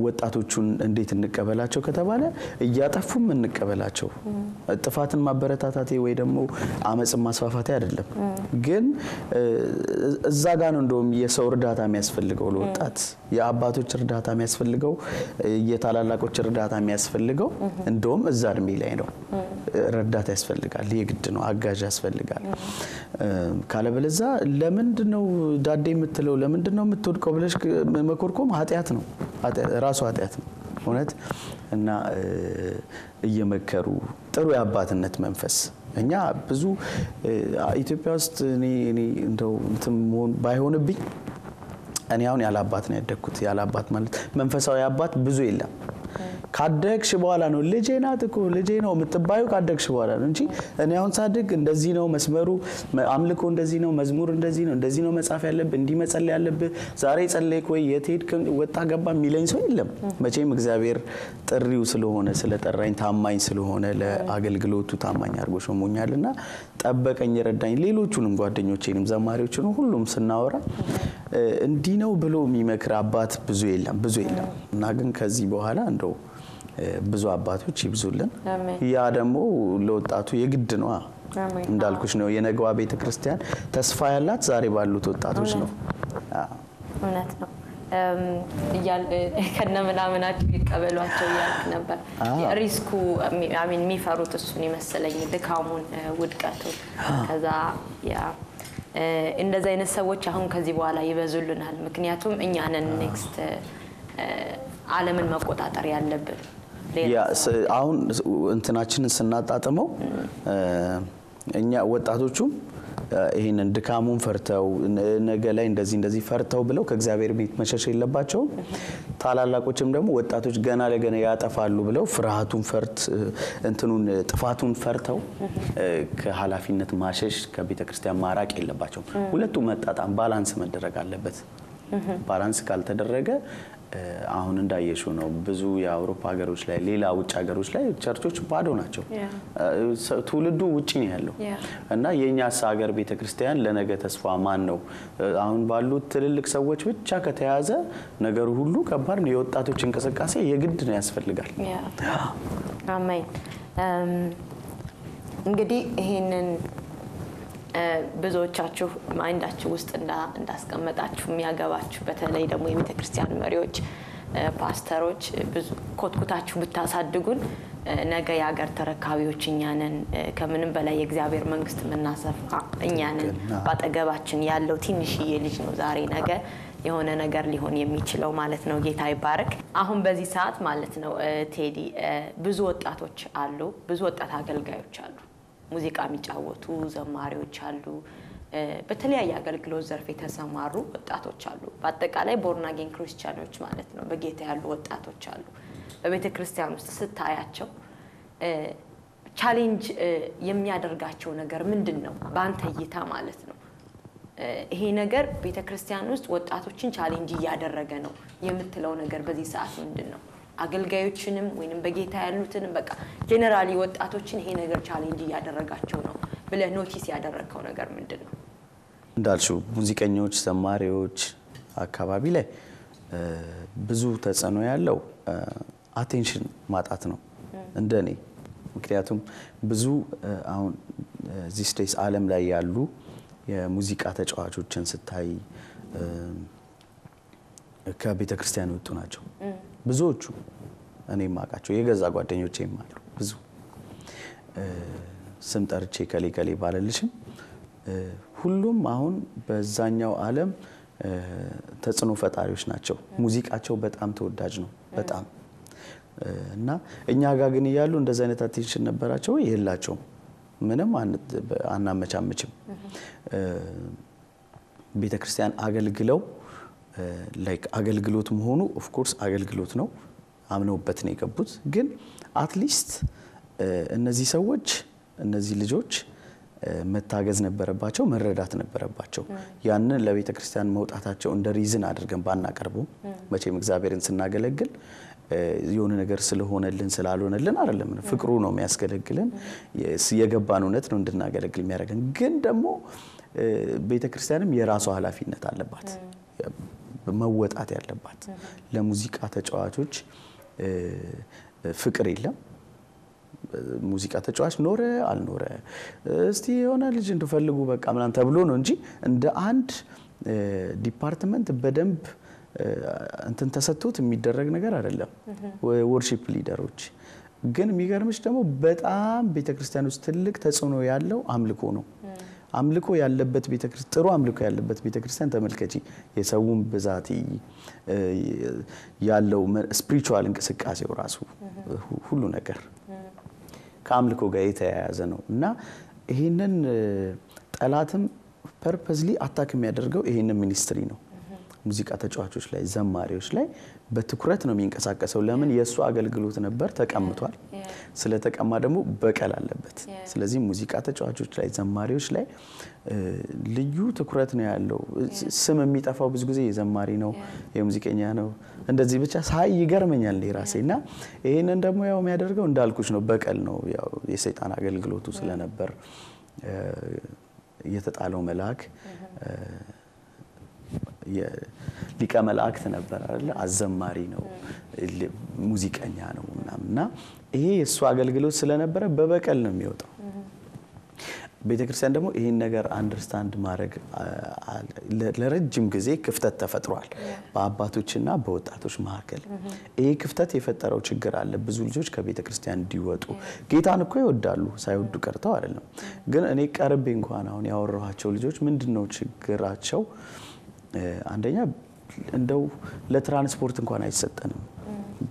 ወጣቶቹን እንዴት እንቀበላቸው ከተባለ እያጠፉም እንቀበላቸው። ጥፋትን ማበረታታቴ ወይ ደግሞ አመፅን ማስፋፋቴ አይደለም፣ ግን እዛ ጋ ነው እንደውም የሰው እርዳታ የሚያስፈልገው ለወጣት፣ የአባቶች እርዳታ የሚያስፈልገው፣ የታላላቆች እርዳታ የሚያስፈልገው እንደውም እዛ እድሜ ላይ ነው። ረዳት ያስፈልጋል፣ የግድ ነው፣ አጋዥ ያስፈልጋል። ካለበለዛ ለምንድን ነው ዳዴ የምትለው፣ ለምንድን ነው የምትወድቀው ብለሽ መኮርኮም ኃጢአት ነው፣ ራሱ ኃጢአት ነው እውነት። እና እየመከሩ ጥሩ የአባትነት መንፈስ እኛ ብዙ ኢትዮጵያ ውስጥ እኔ እንደው እንትን መሆን ባይሆንብኝ እኔ አሁን ያለ አባት ነው ያደግኩት። ያለ አባት ማለት መንፈሳዊ አባት ብዙ የለም። ካደግሽ በኋላ ነው ልጄ ናት እኮ ልጄ ነው የምትባዩ፣ ካደግሽ በኋላ ነው እንጂ እኔ አሁን ሳድግ እንደዚህ ነው መስመሩ፣ አምልኮ እንደዚህ ነው፣ መዝሙር እንደዚህ ነው፣ እንደዚህ ነው መጻፍ ያለብህ፣ እንዲህ መጸለይ ያለብህ፣ ዛሬ ጸለይክ ወይ፣ የት ሄድክ፣ ወጣ ገባ የሚለኝ ሰው የለም። መቼም እግዚአብሔር ጥሪው ስለሆነ ስለጠራኝ ታማኝ ስለሆነ ለአገልግሎቱ ታማኝ አድርጎ ሾሞኛልና ጠበቀኝ፣ ረዳኝ። ሌሎቹንም ጓደኞቼንም ዘማሪዎችን ሁሉም ስናወራ እንዲህ ነው ብሎ የሚመክር አባት ብዙ የለም፣ ብዙ የለም። እና ግን ከዚህ በኋላ እንደው ብዙ አባቶች ይብዙልን። ያ ደግሞ ለወጣቱ የግድ ነው። እንዳልኩሽ ነው፣ የነገዋ ቤተ ክርስቲያን ተስፋ ያላት ዛሬ ባሉት ወጣቶች ነው። እውነት ነው። ከነ ምናምናቸው ይቀበሏቸው እያልክ ነበር። Risk ኡ የሚፈሩት እሱን ይመስለኝ፣ ድካሙን፣ ውድቀቱን። ከዛ ያ እንደዚህ አይነት ሰዎች አሁን ከዚህ በኋላ ይበዙልናል። ምክንያቱም እኛ ነን next ዓለምን መቆጣጠር ያለብን። አሁን እንትናችንን ስናጣጥመው እኛ ወጣቶቹም ይህንን ድካሙን ፈርተው ነገ ላይ እንደዚህ እንደዚህ ፈርተው ብለው ከእግዚአብሔር ቤት መሸሽ የለባቸውም። ታላላቆችም ደግሞ ወጣቶች ገና ለገና ያጠፋሉ ብለው ፍርሃቱን ፈርት እንትኑን ጥፋቱን ፈርተው ከኃላፊነት ማሸሽ፣ ከቤተ ክርስቲያን ማራቅ የለባቸውም። ሁለቱ መጣጣም balance መደረግ አለበት። Balance ካልተደረገ አሁን እንዳየሽው ነው። ብዙ የአውሮፓ ሀገሮች ላይ፣ ሌላ ውጭ ሀገሮች ላይ ቸርቾች ባዶ ናቸው። ትውልዱ ውጭ ነው ያለው። እና የእኛስ ሀገር ቤተክርስቲያን ለነገ ተስፋ ማን ነው? አሁን ባሉት ትልልቅ ሰዎች ብቻ ከተያዘ ነገሩ ሁሉ ከባድ ነው። የወጣቶች እንቅስቃሴ የግድ ነው፣ ያስፈልጋል። አሜን። እንግዲህ ይሄንን ብዙዎቻችሁ mind ኣችሁ ውስጥ እንዳስቀመጣችሁ የሚያገባችሁ በተለይ ደግሞ የቤተ ክርስቲያን መሪዎች፣ ፓስተሮች ብዙ ኮትኩታችሁ ብታሳድጉን ነገ የሀገር ተረካቢዎች እኛ ነን። ከምንም በላይ የእግዚአብሔር መንግስት የምናሰፋ እኛ ነን። በአጠገባችን ያለው ትንሽዬ ልጅ ነው ዛሬ ነገ የሆነ ነገር ሊሆን የሚችለው ማለት ነው። ጌታ ይባረክ። አሁን በዚህ ሰዓት ማለት ነው ቴዲ፣ ብዙ ወጣቶች አሉ፣ ብዙ ወጣት አገልጋዮች አሉ፣ ሙዚቃ የሚጫወቱ ዘማሪዎች አሉ፣ በተለያየ አገልግሎት ዘርፍ የተሰማሩ ወጣቶች አሉ። በአጠቃላይ born again ክርስቲያኖች ማለት ነው፣ በጌታ ያሉ ወጣቶች አሉ። በቤተ ክርስቲያን ውስጥ ስታያቸው challenge የሚያደርጋቸው ነገር ምንድን ነው? በአንተ እይታ ማለት ነው። ይሄ ነገር ቤተ ክርስቲያን ውስጥ ወጣቶችን challenge እያደረገ ነው የምትለው ነገር በዚህ ሰዓት ምንድን ነው? አገልጋዮችንም ወይንም በጌታ ያሉትንም በቃ generally ወጣቶችን ይሄ ነገር challenge እያደረጋቸው ነው ብለህ notice ያደረግከው ነገር ምንድን ነው? እንዳልሽው ሙዚቀኞች፣ ዘማሪዎች አካባቢ ላይ ብዙ ተጽዕኖ ያለው attention ማጣት ነው እንደ እኔ። ምክንያቱም ብዙ አሁን these days ዓለም ላይ ያሉ የሙዚቃ ተጫዋቾችን ስታይ ከቤተ ክርስቲያን የወጡ ናቸው ብዙዎቹ። እኔ የማውቃቸው የገዛ ጓደኞቼም አሉ ብዙ፣ ስም ጠርቼ ከሌ ከሌ ባልልሽም ሁሉም አሁን በዛኛው ዓለም ተጽዕኖ ፈጣሪዎች ናቸው። ሙዚቃቸው በጣም ተወዳጅ ነው በጣም። እና እኛ ጋር ግን እያሉ እንደዚ አይነት attention ነበራቸው ወይ? የላቸውም። ምንም አናመቻምችም። ቤተ ክርስቲያን አገልግለው like አገልግሎት መሆኑ of course አገልግሎት ነው፣ አምነውበት ነው የገቡት። ግን at least እነዚህ ሰዎች፣ እነዚህ ልጆች መታገዝ ነበረባቸው፣ መረዳት ነበረባቸው። ያንን ለቤተ ክርስቲያን መውጣታቸው እንደ reason አድርገን ባናቀርበው፣ መቼም እግዚአብሔርን ስናገለግል የሆነ ነገር ስለሆነልን ስላልሆነልን አይደለም። ፍቅሩ ነው የሚያስገለግለን፣ የገባን እውነት ነው እንድናገለግል የሚያደርገን። ግን ደግሞ ቤተ ክርስቲያንም የራሷ ኃላፊነት አለባት መወጣት ያለባት። ለሙዚቃ ተጫዋቾች ፍቅር የለም። ሙዚቃ ተጫዋች ኖረ አልኖረ እስቲ የሆነ ልጅ እንደፈልጉ በቃ ምናምን ተብሎ ነው እንጂ እንደ አንድ department በደንብ እንትን ተሰጥቶት የሚደረግ ነገር አይደለም። Worship leader ኦች ግን የሚገርምሽ ደግሞ በጣም ቤተክርስቲያን ውስጥ ትልቅ ተጽዕኖ ያለው አምልኮ ነው። አምልኮ ያለበት ቤተክርስቲያን፣ ጥሩ አምልኮ ያለበት ቤተክርስቲያን ተመልከቺ፣ የሰውን ብዛት ያለው spiritual እንቅስቃሴው ራሱ ሁሉ ነገር ከአምልኮ ጋር የተያያዘ ነው። እና ይህንን ጠላትም purposely attack የሚያደርገው ይህንን ministry ነው። ሙዚቃ ተጫዋቾች ላይ፣ ዘማሪዎች ላይ በትኩረት ነው የሚንቀሳቀሰው። ለምን? የእሱ አገልግሎት ነበር፣ ተቀምቷል። ስለተቀማ ደግሞ በቀል አለበት። ስለዚህ ሙዚቃ ተጫዋቾች ላይ፣ ዘማሪዎች ላይ ልዩ ትኩረት ነው ያለው። ስም የሚጠፋው ብዙ ጊዜ የዘማሪ ነው፣ የሙዚቀኛ ነው። እንደዚህ ብቻ ሳይ ይገርመኛል ራሴ። እና ይህንን ደግሞ ያው የሚያደርገው እንዳልኩሽ ነው፣ በቀል ነው። ያው የሰይጣን አገልግሎቱ ስለነበር የተጣለው መልአክ ሊቀ መላእክት ነበር አይደለ? አዘማሪ ነው፣ ሙዚቀኛ ነው ምናምን። እና ይሄ የእሱ አገልግሎት ስለነበረ በበቀል ነው የሚወጣው። ቤተክርስቲያን ደግሞ ይህን ነገር understand ማድረግ ለረጅም ጊዜ ክፍተት ተፈጥሯል በአባቶችና በወጣቶች መካከል። ይሄ ክፍተት የፈጠረው ችግር አለ። ብዙ ልጆች ከቤተክርስቲያን እንዲወጡ፣ ጌታን እኮ ይወዳሉ፣ ሳይወዱ ቀርተው አይደለም። ግን እኔ ቀርቤ እንኳን አሁን ያወራኋቸው ልጆች ምንድን ነው ችግራቸው? አንደኛ እንደው ለትራንስፖርት እንኳን አይሰጠንም።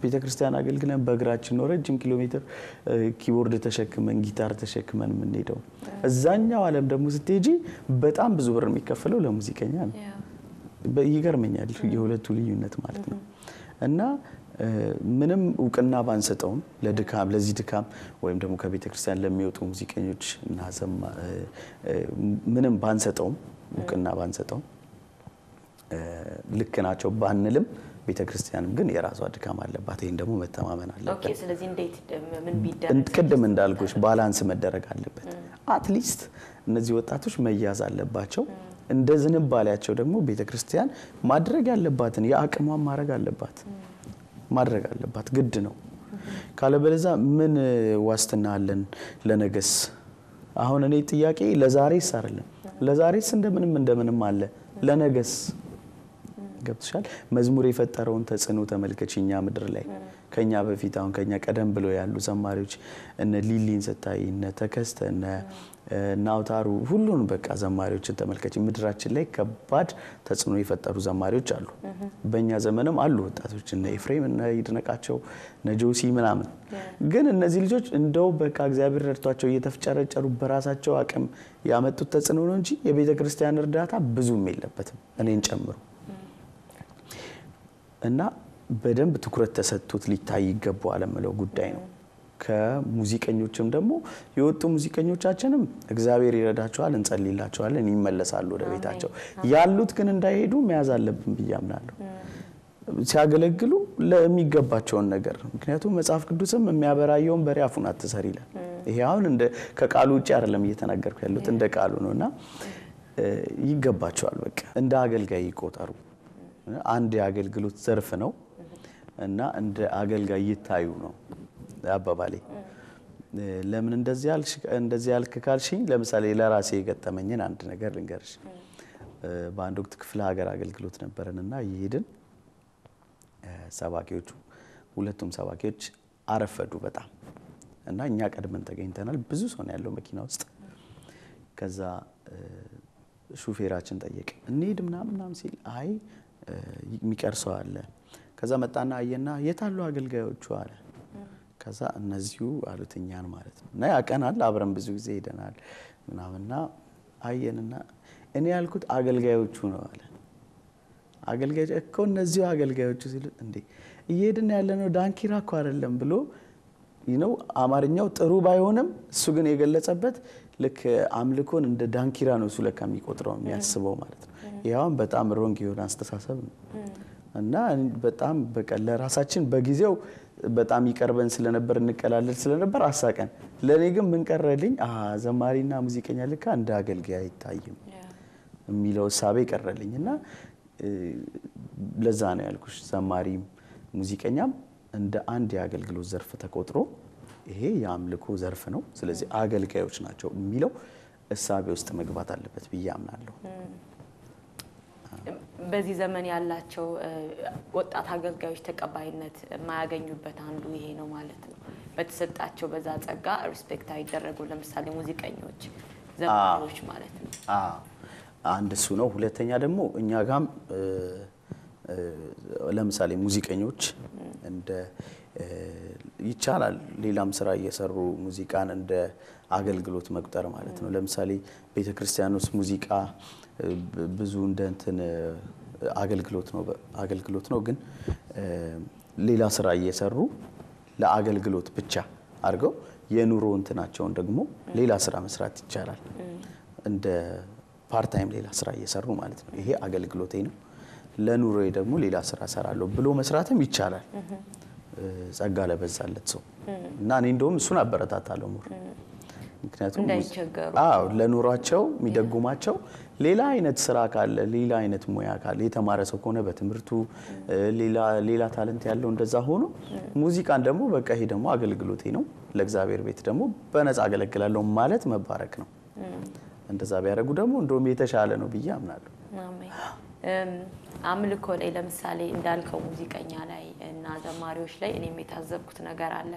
ቤተ ክርስቲያን አገልግለን በእግራችን ነው ረጅም ኪሎ ሜትር keyboard ተሸክመን ጊታር ተሸክመን የምንሄደው። እዛኛው ዓለም ደግሞ ስትሄጂ በጣም ብዙ ብር የሚከፈለው ለሙዚቀኛ ነው። ይገርመኛል የሁለቱ ልዩነት ማለት ነው። እና ምንም እውቅና ባንሰጠውም ለድካም፣ ለዚህ ድካም ወይም ደግሞ ከቤተ ክርስቲያን ለሚወጡ ሙዚቀኞች እና ምንም ባንሰጠውም፣ እውቅና ባንሰጠውም፣ ልክ ናቸው ባንልም ቤተ ክርስቲያንም ግን የራሷ ድካም አለባት። ይህን ደግሞ መተማመን አለበት። ስለዚህ እንዴት ምን ቢደረግ? ቅድም እንዳልኩሽ balance መደረግ አለበት። At least እነዚህ ወጣቶች መያዝ አለባቸው። እንደ ዝንባሌያቸው ደግሞ ቤተ ክርስቲያን ማድረግ ያለባትን የአቅሟን ማድረግ አለባት፣ ግድ ነው። ካለበለዚያ ምን ዋስትና አለን ለነገስ? አሁን እኔ ጥያቄ ለዛሬስ አይደለም፣ ለዛሬስ እንደምንም እንደምንም አለ፣ ለነገስ? ገብቶሻል? መዝሙር የፈጠረውን ተጽዕኖ ተመልከች። እኛ ምድር ላይ ከኛ በፊት፣ አሁን ከኛ ቀደም ብሎ ያሉ ዘማሪዎች እነ ሊሊን ስታይ፣ እነ ተከስተ፣ እነ አውታሩ፣ ሁሉን በቃ ዘማሪዎችን ተመልከች። ምድራችን ላይ ከባድ ተጽዕኖ የፈጠሩ ዘማሪዎች አሉ። በእኛ ዘመንም አሉ ወጣቶች፣ እነ ኤፍሬም፣ እነ ይድነቃቸው፣ እነ ጆሲ ምናምን። ግን እነዚህ ልጆች እንደው በቃ እግዚአብሔር ረድቷቸው እየተፍጨረጨሩ በራሳቸው አቅም ያመጡት ተጽዕኖ ነው እንጂ የቤተ ክርስቲያን እርዳታ ብዙም የለበትም እኔን ጨምሮ። እና በደንብ ትኩረት ተሰጥቶት ሊታይ ይገባዋል የምለው ጉዳይ ነው። ከሙዚቀኞችም ደግሞ የወጡ ሙዚቀኞቻችንም እግዚአብሔር ይረዳቸዋል፣ እንጸልይላቸዋለን፣ ይመለሳሉ ወደ ቤታቸው። ያሉት ግን እንዳይሄዱ መያዝ አለብን ብዬ አምናለሁ። ሲያገለግሉ ለሚገባቸውን ነገር፣ ምክንያቱም መጽሐፍ ቅዱስም የሚያበራየውን በሬ አፉን አትሰር ይላል። ይሄ አሁን እንደ ከቃሉ ውጭ አይደለም እየተናገርኩ ያሉት፣ እንደ ቃሉ ነው። እና ይገባቸዋል። በቃ እንደ አገልጋይ ይቆጠሩ። አንድ የአገልግሎት ዘርፍ ነው እና እንደ አገልጋይ ይታዩ ነው አባባሌ። ለምን እንደዚህ ያልክ ካልሽኝ፣ ለምሳሌ ለራሴ የገጠመኝን አንድ ነገር ልንገርሽ። በአንድ ወቅት ክፍለ ሀገር አገልግሎት ነበረን እና እየሄድን ሰባኪዎቹ፣ ሁለቱም ሰባኪዎች አረፈዱ በጣም። እና እኛ ቀድመን ተገኝተናል። ብዙ ሰው ነው ያለው መኪና ውስጥ። ከዛ ሹፌራችን ጠየቀ፣ እንሂድ ምናምን ምናምን ሲል አይ የሚቀር ሰው አለ። ከዛ መጣና አየና የታሉ አገልጋዮቹ አለ። ከዛ እነዚሁ አሉት፣ እኛን ማለት ነው። እና ያቀናል፣ አብረን ብዙ ጊዜ ሄደናል ምናምንና አየንና እኔ ያልኩት አገልጋዮቹ ነው አለ። አገልጋዮች እኮ እነዚሁ አገልጋዮቹ ሲሉ እንዴ እየሄድን ያለነው ዳንኪራ እኮ አይደለም ብሎ ነው አማርኛው ጥሩ ባይሆንም እሱ ግን የገለጸበት ልክ አምልኮን እንደ ዳንኪራ ነው እሱ ለካ የሚቆጥረው የሚያስበው ማለት ነው። ይኸውን በጣም wrong የሆነ አስተሳሰብ ነው እና በጣም በቃ ለራሳችን በጊዜው በጣም ይቀርበን ስለነበር እንቀላለል ስለነበር አሳቀን። ለእኔ ግን ምን ቀረልኝ? ዘማሪና ሙዚቀኛ ልካ እንደ አገልጋይ አይታይም የሚለው እሳቤ ቀረልኝ እና ለዛ ነው ያልኩሽ ዘማሪም ሙዚቀኛም እንደ አንድ የአገልግሎት ዘርፍ ተቆጥሮ ይሄ የአምልኮ ዘርፍ ነው፣ ስለዚህ አገልጋዮች ናቸው የሚለው እሳቤ ውስጥ መግባት አለበት ብዬ አምናለሁ። በዚህ ዘመን ያላቸው ወጣት አገልጋዮች ተቀባይነት የማያገኙበት አንዱ ይሄ ነው ማለት ነው። በተሰጣቸው በዛ ጸጋ respect አይደረጉ። ለምሳሌ ሙዚቀኞች፣ ዘማሪዎች ማለት ነው። አንድ እሱ ነው። ሁለተኛ ደግሞ እኛ ጋም ለምሳሌ ሙዚቀኞች እንደ ይቻላል ሌላም ስራ እየሰሩ ሙዚቃን እንደ አገልግሎት መቁጠር ማለት ነው። ለምሳሌ ቤተክርስቲያን ውስጥ ሙዚቃ ብዙ እንደ እንትን አገልግሎት ነው፣ ግን ሌላ ስራ እየሰሩ ለአገልግሎት ብቻ አድርገው የኑሮ እንትናቸውን ደግሞ ሌላ ስራ መስራት ይቻላል። እንደ part time ሌላ ስራ እየሰሩ ማለት ነው። ይሄ አገልግሎቴ ነው፣ ለኑሮዬ ደግሞ ሌላ ስራ እሰራለሁ ብሎ መስራትም ይቻላል። ጸጋ ለበዛለት ሰው እና እኔ እንደውም እሱን አበረታታለሁ more፣ ምክንያቱም አዎ ለኑሯቸው የሚደጉማቸው ሌላ አይነት ስራ ካለ፣ ሌላ አይነት ሙያ ካለ፣ የተማረ ሰው ከሆነ በትምህርቱ ሌላ talent ያለው እንደዛ ሆኖ ሙዚቃን ደግሞ በቃ ይሄ ደግሞ አገልግሎቴ ነው፣ ለእግዚአብሔር ቤት ደግሞ በነፃ አገለግላለሁ ማለት መባረክ ነው። እንደዛ ቢያደርጉ ደግሞ እንደውም የተሻለ ነው ብዬ አምናለሁ። አምልኮ ላይ ለምሳሌ እንዳልከው ሙዚቀኛ ላይ እና ዘማሪዎች ላይ እኔም የታዘብኩት ነገር አለ።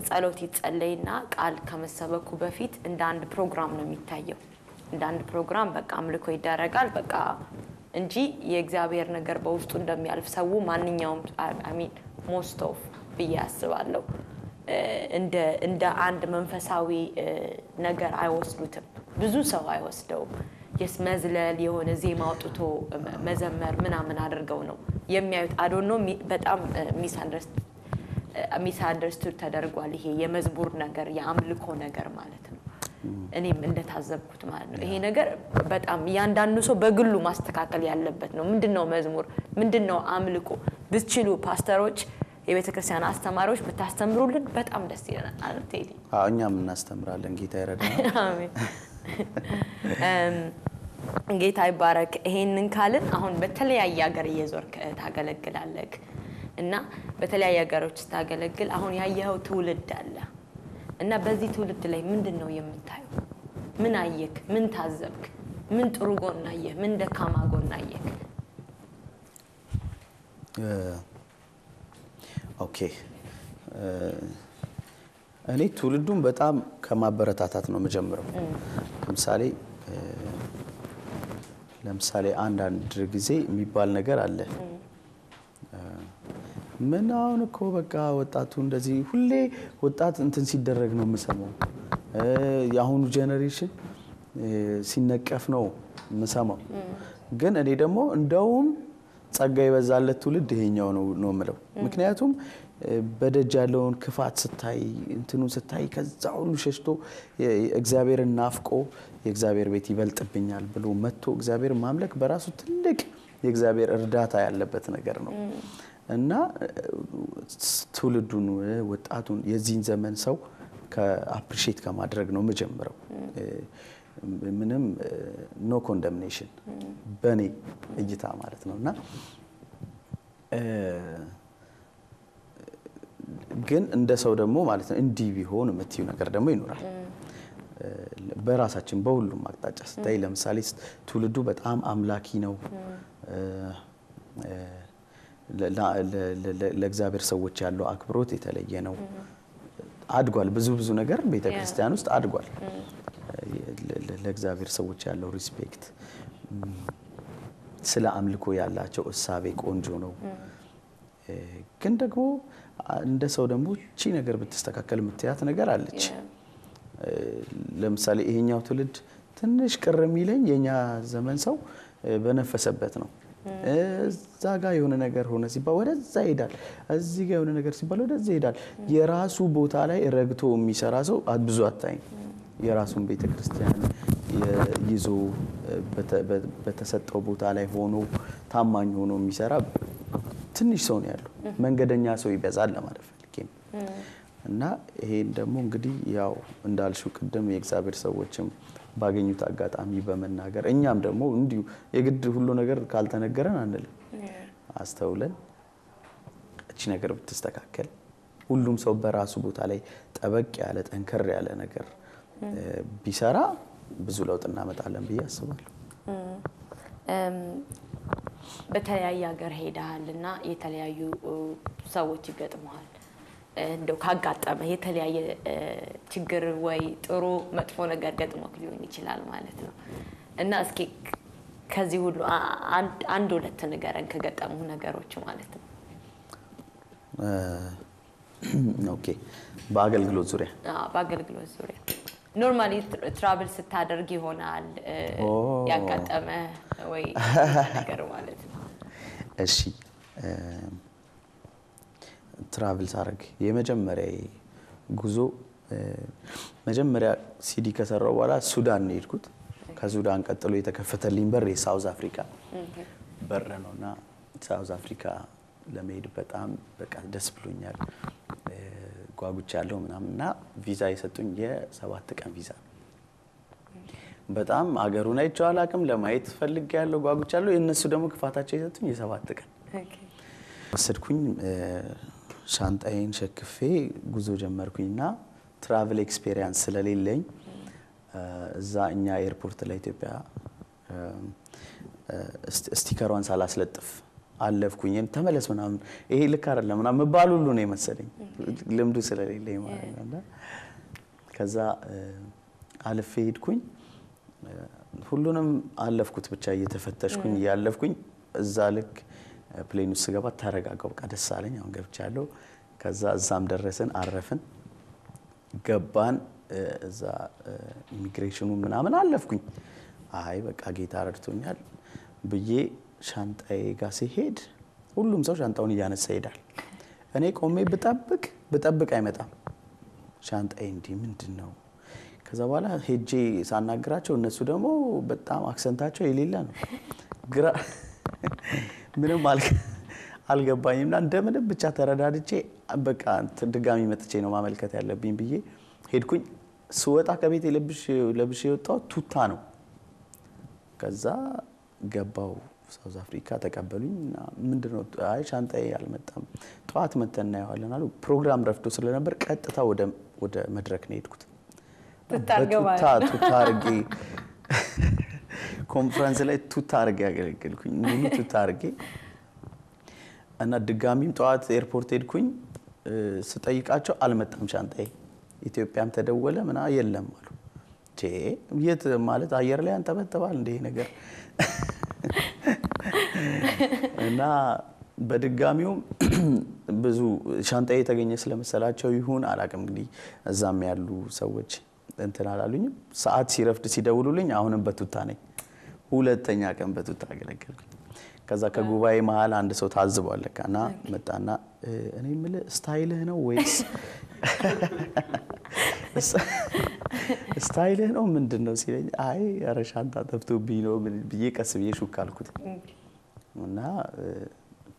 ጸሎት ይጸለይና ቃል ከመሰበኩ በፊት እንደ አንድ ፕሮግራም ነው የሚታየው። እንደ አንድ ፕሮግራም በቃ አምልኮ ይደረጋል በቃ እንጂ የእግዚአብሔር ነገር በውስጡ እንደሚያልፍ ሰው ማንኛውም I mean most of ብዬ አስባለሁ እንደ አንድ መንፈሳዊ ነገር አይወስዱትም። ብዙ ሰው አይወስደውም። የስ መዝለል የሆነ ዜማ አውጥቶ መዘመር ምናምን አድርገው ነው የሚያዩት። I don't know በጣም misunderstood ተደርጓል። ይሄ የመዝሙር ነገር የአምልኮ ነገር ማለት ነው። እኔም እንደታዘብኩት ማለት ነው። ይሄ ነገር በጣም እያንዳንዱ ሰው በግሉ ማስተካከል ያለበት ነው። ምንድነው መዝሙር? ምንድነው አምልኮ? ብትችሉ ፓስተሮች፣ የቤተ ክርስቲያን አስተማሪዎች ብታስተምሩልን በጣም ደስ ይለናል። ቴዲ፣ አዎ እኛም እናስተምራለን። ጌታ ይረዳናል። አሜን። ጌታ ይባረክ። ይሄንን ካልን አሁን በተለያየ ሀገር እየዞርክ ታገለግላለህ እና በተለያየ ሀገሮች ስታገለግል አሁን ያየኸው ትውልድ አለ እና በዚህ ትውልድ ላይ ምንድን ነው የምታየው? ምን አየክ? ምን ታዘብክ? ምን ጥሩ ጎን አየህ? ምን ደካማ ጎን አየክ? Okay፣ እኔ ትውልዱን በጣም ከማበረታታት ነው የምጀምረው። ለምሳሌ አንዳንድ ጊዜ የሚባል ነገር አለ። ምን አሁን እኮ በቃ ወጣቱ እንደዚህ ሁሌ ወጣት እንትን ሲደረግ ነው የምሰማው። የአሁኑ generation ሲነቀፍ ነው የምሰማው። ግን እኔ ደግሞ እንደውም ጸጋ የበዛለት ትውልድ ይሄኛው ነው ነው የምለው። ምክንያቱም በደጅ ያለውን ክፋት ስታይ እንትኑን ስታይ ከዛ ሁሉ ሸሽቶ እግዚአብሔርን ናፍቆ የእግዚአብሔር ቤት ይበልጥብኛል ብሎ መጥቶ እግዚአብሔር ማምለክ በራሱ ትልቅ የእግዚአብሔር እርዳታ ያለበት ነገር ነው እና ትውልዱን ወጣቱን የዚህን ዘመን ሰው ከ appreciate ከማድረግ ነው የምጀምረው። ምንም no condemnation በእኔ እይታ ማለት ነው እና ግን እንደ ሰው ደግሞ ማለት ነው እንዲህ ቢሆን የምትዩ ነገር ደግሞ ይኖራል። በራሳችን በሁሉም አቅጣጫ ስታይ ለምሳሌ ትውልዱ በጣም አምላኪ ነው። ለእግዚአብሔር ሰዎች ያለው አክብሮት የተለየ ነው። አድጓል። ብዙ ብዙ ነገር ቤተክርስቲያን ውስጥ አድጓል። ለእግዚአብሔር ሰዎች ያለው respect፣ ስለ አምልኮ ያላቸው እሳቤ ቆንጆ ነው። ግን ደግሞ እንደ ሰው ደግሞ እቺ ነገር ብትስተካከል የምትያት ነገር አለች። ለምሳሌ ይሄኛው ትውልድ ትንሽ ቅር የሚለኝ የኛ ዘመን ሰው በነፈሰበት ነው። እዛ ጋር የሆነ ነገር ሆነ ሲባል ወደዛ ይሄዳል። እዚህ ጋር የሆነ ነገር ሲባል ወደዛ ይሄዳል። የራሱ ቦታ ላይ ረግቶ የሚሰራ ሰው ብዙ አታይም። የራሱን ቤተ ክርስቲያን ይዞ በተሰጠው ቦታ ላይ ሆኖ ታማኝ ሆኖ የሚሰራ ትንሽ ሰው ነው ያለው። መንገደኛ ሰው ይበዛል ለማለት ፈልጌ ነው። እና ይሄን ደግሞ እንግዲህ ያው እንዳልሽው ቅድም የእግዚአብሔር ሰዎችም ባገኙት አጋጣሚ በመናገር፣ እኛም ደግሞ እንዲሁ የግድ ሁሉ ነገር ካልተነገረን አንልም። አስተውለን እቺ ነገር ብትስተካከል፣ ሁሉም ሰው በራሱ ቦታ ላይ ጠበቅ ያለ ጠንከር ያለ ነገር ቢሰራ ብዙ ለውጥ እናመጣለን ብዬ አስባለሁ። በተለያየ ሀገር ሄደሃል እና የተለያዩ ሰዎች ይገጥመሃል። እንደው ካጋጠመ የተለያየ ችግር ወይ ጥሩ መጥፎ ነገር ገጥሞክ ሊሆን ይችላል ማለት ነው፣ እና እስኪ ከዚህ ሁሉ አንድ ሁለት ንገረን ከገጠሙ ነገሮች ማለት ነው። Okay፣ በአገልግሎት ዙሪያ? በአገልግሎት ዙሪያ፣ normally travel ስታደርግ ይሆናል ያጋጠመ ወይ ነገር ማለት ነው። እሺ፣ travel ሳደርግ የመጀመሪያ ጉዞ፣ መጀመሪያ ሲዲ ከሰራው በኋላ ሱዳን ነው የሄድኩት። ከሱዳን ቀጥሎ የተከፈተልኝ በር የ South Africa በር ነው፣ እና South Africa ለመሄድ በጣም በቃ ደስ ብሎኛል፣ ጓጉቻለሁ ምናምን፣ እና ቪዛ የሰጡኝ የ7 ቀን ቪዛ ነው። በጣም አገሩን አይቼው አላውቅም፣ ለማየት ፈልጌያለሁ፣ ጓጉቻለሁ። የእነሱ ደግሞ ክፋታቸው የሰጡኝ የ7 ቀን ወሰድኩኝ። ሻንጣዬን ሸክፌ ጉዞ ጀመርኩኝና travel experience ስለሌለኝ እዛ እኛ airport ላይ ኢትዮጵያ sticker ሯን ሳላስለጥፍ አለፍኩኝ። ተመለስ ምናምን ይሄ ልክ አይደለም ምናምን መባል ሁሉ ነው የመሰለኝ፣ ልምዱ ስለሌለኝ ማለት ነው። እና ከዛ አልፌ ሄድኩኝ። ሁሉንም አለፍኩት፣ ብቻ እየተፈተሽኩኝ እያለፍኩኝ እዛ ልክ plane ውስጥ ስገባ ተረጋጋው፣ በቃ ደስ አለኝ። አሁን ገብቻለሁ። ከዛ እዛም ደረስን፣ አረፍን፣ ገባን። እዛ ኢሚግሬሽኑ ምናምን አለፍኩኝ። አይ በቃ ጌታ ረድቶኛል ብዬ ሻንጣዬ ጋር ሲሄድ ሁሉም ሰው ሻንጣውን እያነሳ ይሄዳል። እኔ ቆሜ ብጠብቅ ብጠብቅ አይመጣም። ሻንጣዬ እንዲህ ምንድን ነው? ከዛ በኋላ ሄጄ ሳናግራቸው እነሱ ደግሞ በጣም accent ኣቸው የሌለ ነው። ግራ ምንም አልገባኝም። እና እንደምንም ብቻ ተረዳድቼ በቃ ድጋሚ መጥቼ ነው ማመልከት ያለብኝ ብዬ ሄድኩኝ። ስወጣ ከቤት ለብሼ የወጣው ቱታ ነው። ከዛ ገባው South Africa፣ ተቀበሉኝ እና ምንድን ነው? አይ ሻንጣዬ አልመጣም፣ ጠዋት መተን እናየዋለን አሉ። ፕሮግራም ረፍዶ ስለነበር ቀጥታ ወደ መድረክ ነው የሄድኩት። በቱታ፣ ቱታ አድርጌ፣ ኮንፈረንስ ላይ ቱታ አድርጌ ያገለገልኩኝ፣ ሙሉ ቱታ አድርጌ። እና ድጋሚም ጠዋት airport ሄድኩኝ። ስጠይቃቸው አልመጣም ሻንጣዬ። ኢትዮጵያም ተደወለ ምና የለም አሉ። የት ማለት አየር ላይ አንጠበጥባል እንደ ነገር። እና በድጋሚውም ብዙ ሻንጣዬ የተገኘ ስለመሰላቸው ይሁን አላውቅም። እንግዲህ እዛም ያሉ ሰዎች እንትን አላሉኝም። ሰዓት ሲረፍድ ሲደውሉልኝ አሁንም በቱታ ነኝ። ሁለተኛ ቀን በቱታ አገለገልኩኝ። ከዛ ከጉባኤ መሀል አንድ ሰው ታዝቧል ለካ፣ እና መጣና እኔ የምልህ style ህ ነው ወይስ style ህ ነው ምንድን ነው ሲለኝ፣ አይ ኧረ ሻንጣ ጠፍቶብኝ ነው ብዬ ቀስ ብዬ ሹክ አልኩት። እና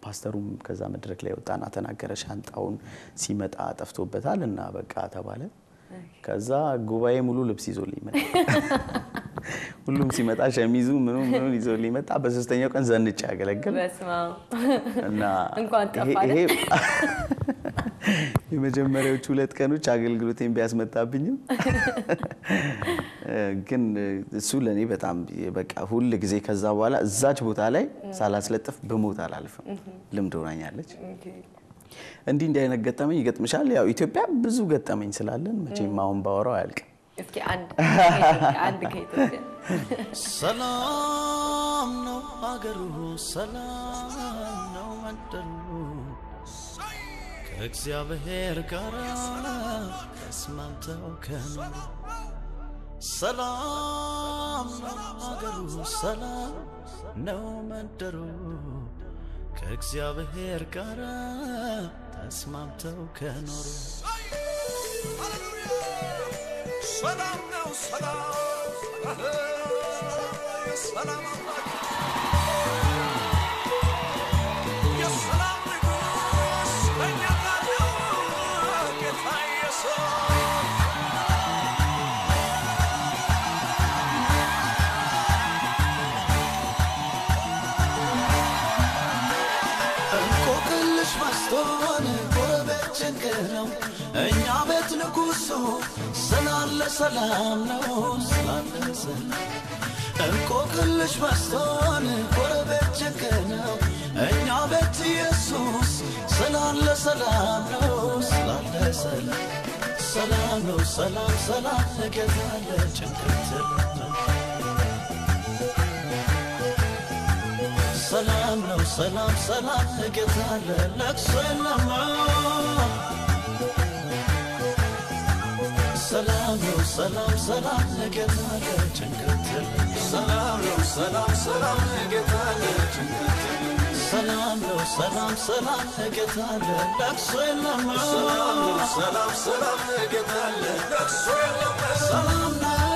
ፓስተሩም ከዛ መድረክ ላይ ወጣና ተናገረ። ሻንጣውን ሲመጣ ጠፍቶበታል እና በቃ ተባለ። ከዛ ጉባኤ ሙሉ ልብስ ይዞልኝ መጣ። ሁሉም ሲመጣ ሸሚዙ ምኑ ምኑ ይዞልኝ መጣ። በሶስተኛው ቀን ዘንጬ ያገለግል እና እንኳን ጠፋ። ይሄ የመጀመሪያዎቹ 2 ቀኖች አገልግሎቴን ቢያስመጣብኝም ግን እሱ ለእኔ በጣም በቃ ሁል ጊዜ ከዛ በኋላ እዛች ቦታ ላይ ሳላስለጥፍ ብሞት አላልፍም። ልምድ ሆናኛለች። እንዲህ እንዲህ አይነት ገጠመኝ ይገጥምሻል። ያው ኢትዮጵያ ብዙ ገጠመኝ ስላለን መቼም አሁን ባወራው አያልቅም። እስኪ አንድ አንድ ከኢትዮጵያ። ሰላም ነው አገሩ፣ ሰላም ነው መንደሩ፣ ከእግዚአብሔር ጋር ተስማምተው ከኖሩ። ሰላም ነው አገሩ፣ ሰላም ነው መንደሩ፣ ከእግዚአብሔር ጋር ተስማምተው ከኖሩ። ሰላም ነው ሰላም፣ የሰላም አምላክ፣ የሰላም ንጉሥ ከእኛ ጋር ነው ጌታ ኢየሱስ። እንቆቅልሽ በዝቶን ጎረቤት ጭንቅ ነው፣ እኛ ቤት ንጉሱ ስላለ ሰላም ነው፣ ስላለ ሰላም። እንቆቅልሽ በዝቶን ጎረቤት ጭንቅ ነው፣ እኛ ቤት ኢየሱስ ስላለ ሰላም ነው፣ ስላለ ሰላም። ሰላም ነው ሰላም ሰላም፣ ጌታ አለ ጭንቀት የለም። ሰላም ነው ሰላም ሰላም፣ ጌታ አለ ለቅሶ የለም። ሰላም ነው ሰላም ሰላም፣ ጌታ አለ ጭንቀት የለም። ሰላም ነው ሰላም ሰላም፣ ጌታ አለ ጭንቀት የለም። ሰላም ነው ሰላም ሰላም፣ ጌታ አለ ለቅሶ የለም። ሰላም ነው ሰላም ሰላም፣ ጌታ አለ ለቅሶ የለም። ሰላም ነው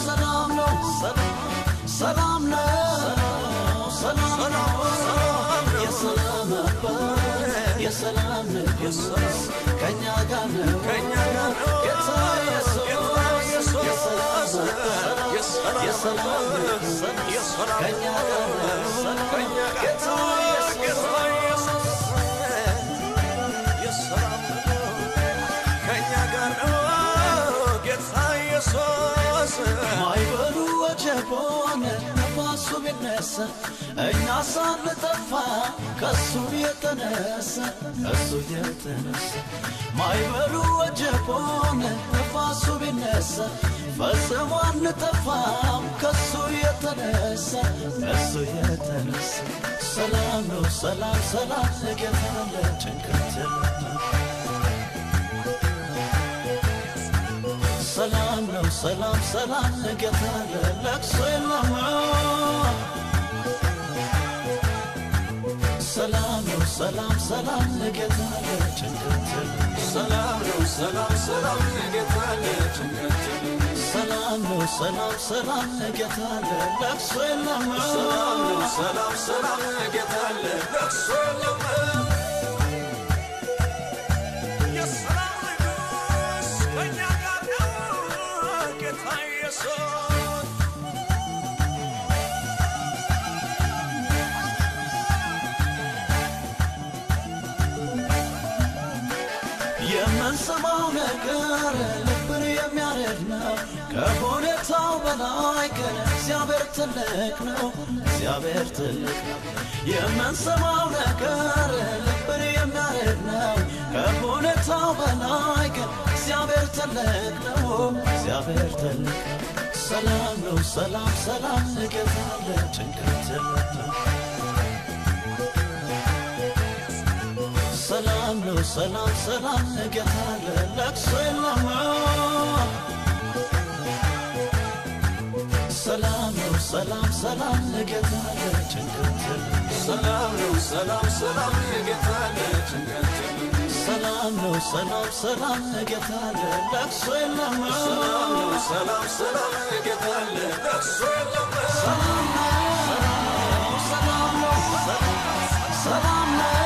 ሰላም ነው ሰላም ነው ሰላም ነው፣ የሰላም አባት የሰላም ንጉሥ ከእኛ ጋር ነው ከእኛ ጋር ነው ጌታ ኢየሱስ። ጌታ ኢየሱስ። የሰላም አባት የሰላም ንጉሥ የሰላም ከእኛ ጋር ነው ከእኛ ጋር ጌታ ኢየሱስ። ጌታ ኢየሱስ። የሰላም ንጉሥ ከእኛ ጋር ነው ጌታ ኢየሱስ። ማዕበሉ ወጀቡን ነፋሱ ቢነሳ እኛ ሳንጠፋ ከሱ የተነሳ፣ ከሱ የተነሳ። ማዕበሉ ወጀቡን ነፋሱ ቢነሳ ፈጽሞ አንጠፋም ከሱ የተነሳ፣ ከሱ የተነሳ። ሰላም ነው ሰላም ሰላም፣ ጌታ አለ ጭንቀት የለም። ሰላም ነው ሰላም ሰላም፣ ጌታ አለ ለቅሶ የለም። ሰላም ነው ሰላም ሰላም፣ ጌታ አለ ጭንቀት የለም። ሰላም ነው ሰላም ሰላም፣ ጌታ አለ ጭንቀት የለም። ሰላም ነው ሰላም ሰላም፣ ጌታ አለ ለቅሶ የለም። ሰላም ነው ሰላም ሰላም፣ ጌታ አለ ለቅሶ የለም። የሰላም ንጉሥ ከእኛ ጋር ነው ጌታ ኢየሱስ። የምንሰማው ነገር ልብን የሚያረድ ነው። ከሁኔታው በላይ ግን እግዚአብሔር ትልቅ ነው፣ እግዚአብሔር ትልቅ ነው። የምንሰማው ነገር ልብን የሚያረድ ነው። ከሁኔታው በላይ ግን እግዚአብሔር ትልቅ ነው፣ እግዚአብሔር ትልቅ ነው። ሰላም ነው ሰላም ሰላም፣ ጌታ አለ ጭንቀት የለም። ሰላም ነው ሰላም ሰላም፣ ጌታ አለ ለቅሶ የለም። ሰላም ነው ሰላም ሰላም፣ ጌታ አለ ጭንቀት የለም። ሰላም ነው ሰላም ሰላም፣ ጌታ አለ ጭንቀት የለም። ሰላም ነው ሰላም ሰላም፣ ጌታ አለ ለቅሶ የለም። ሰላም ነው ሰላም ሰላም፣ ጌታ አለ ለቅሶ የለም። ሰላም ነው ሰላም ነው ሰላም ነው።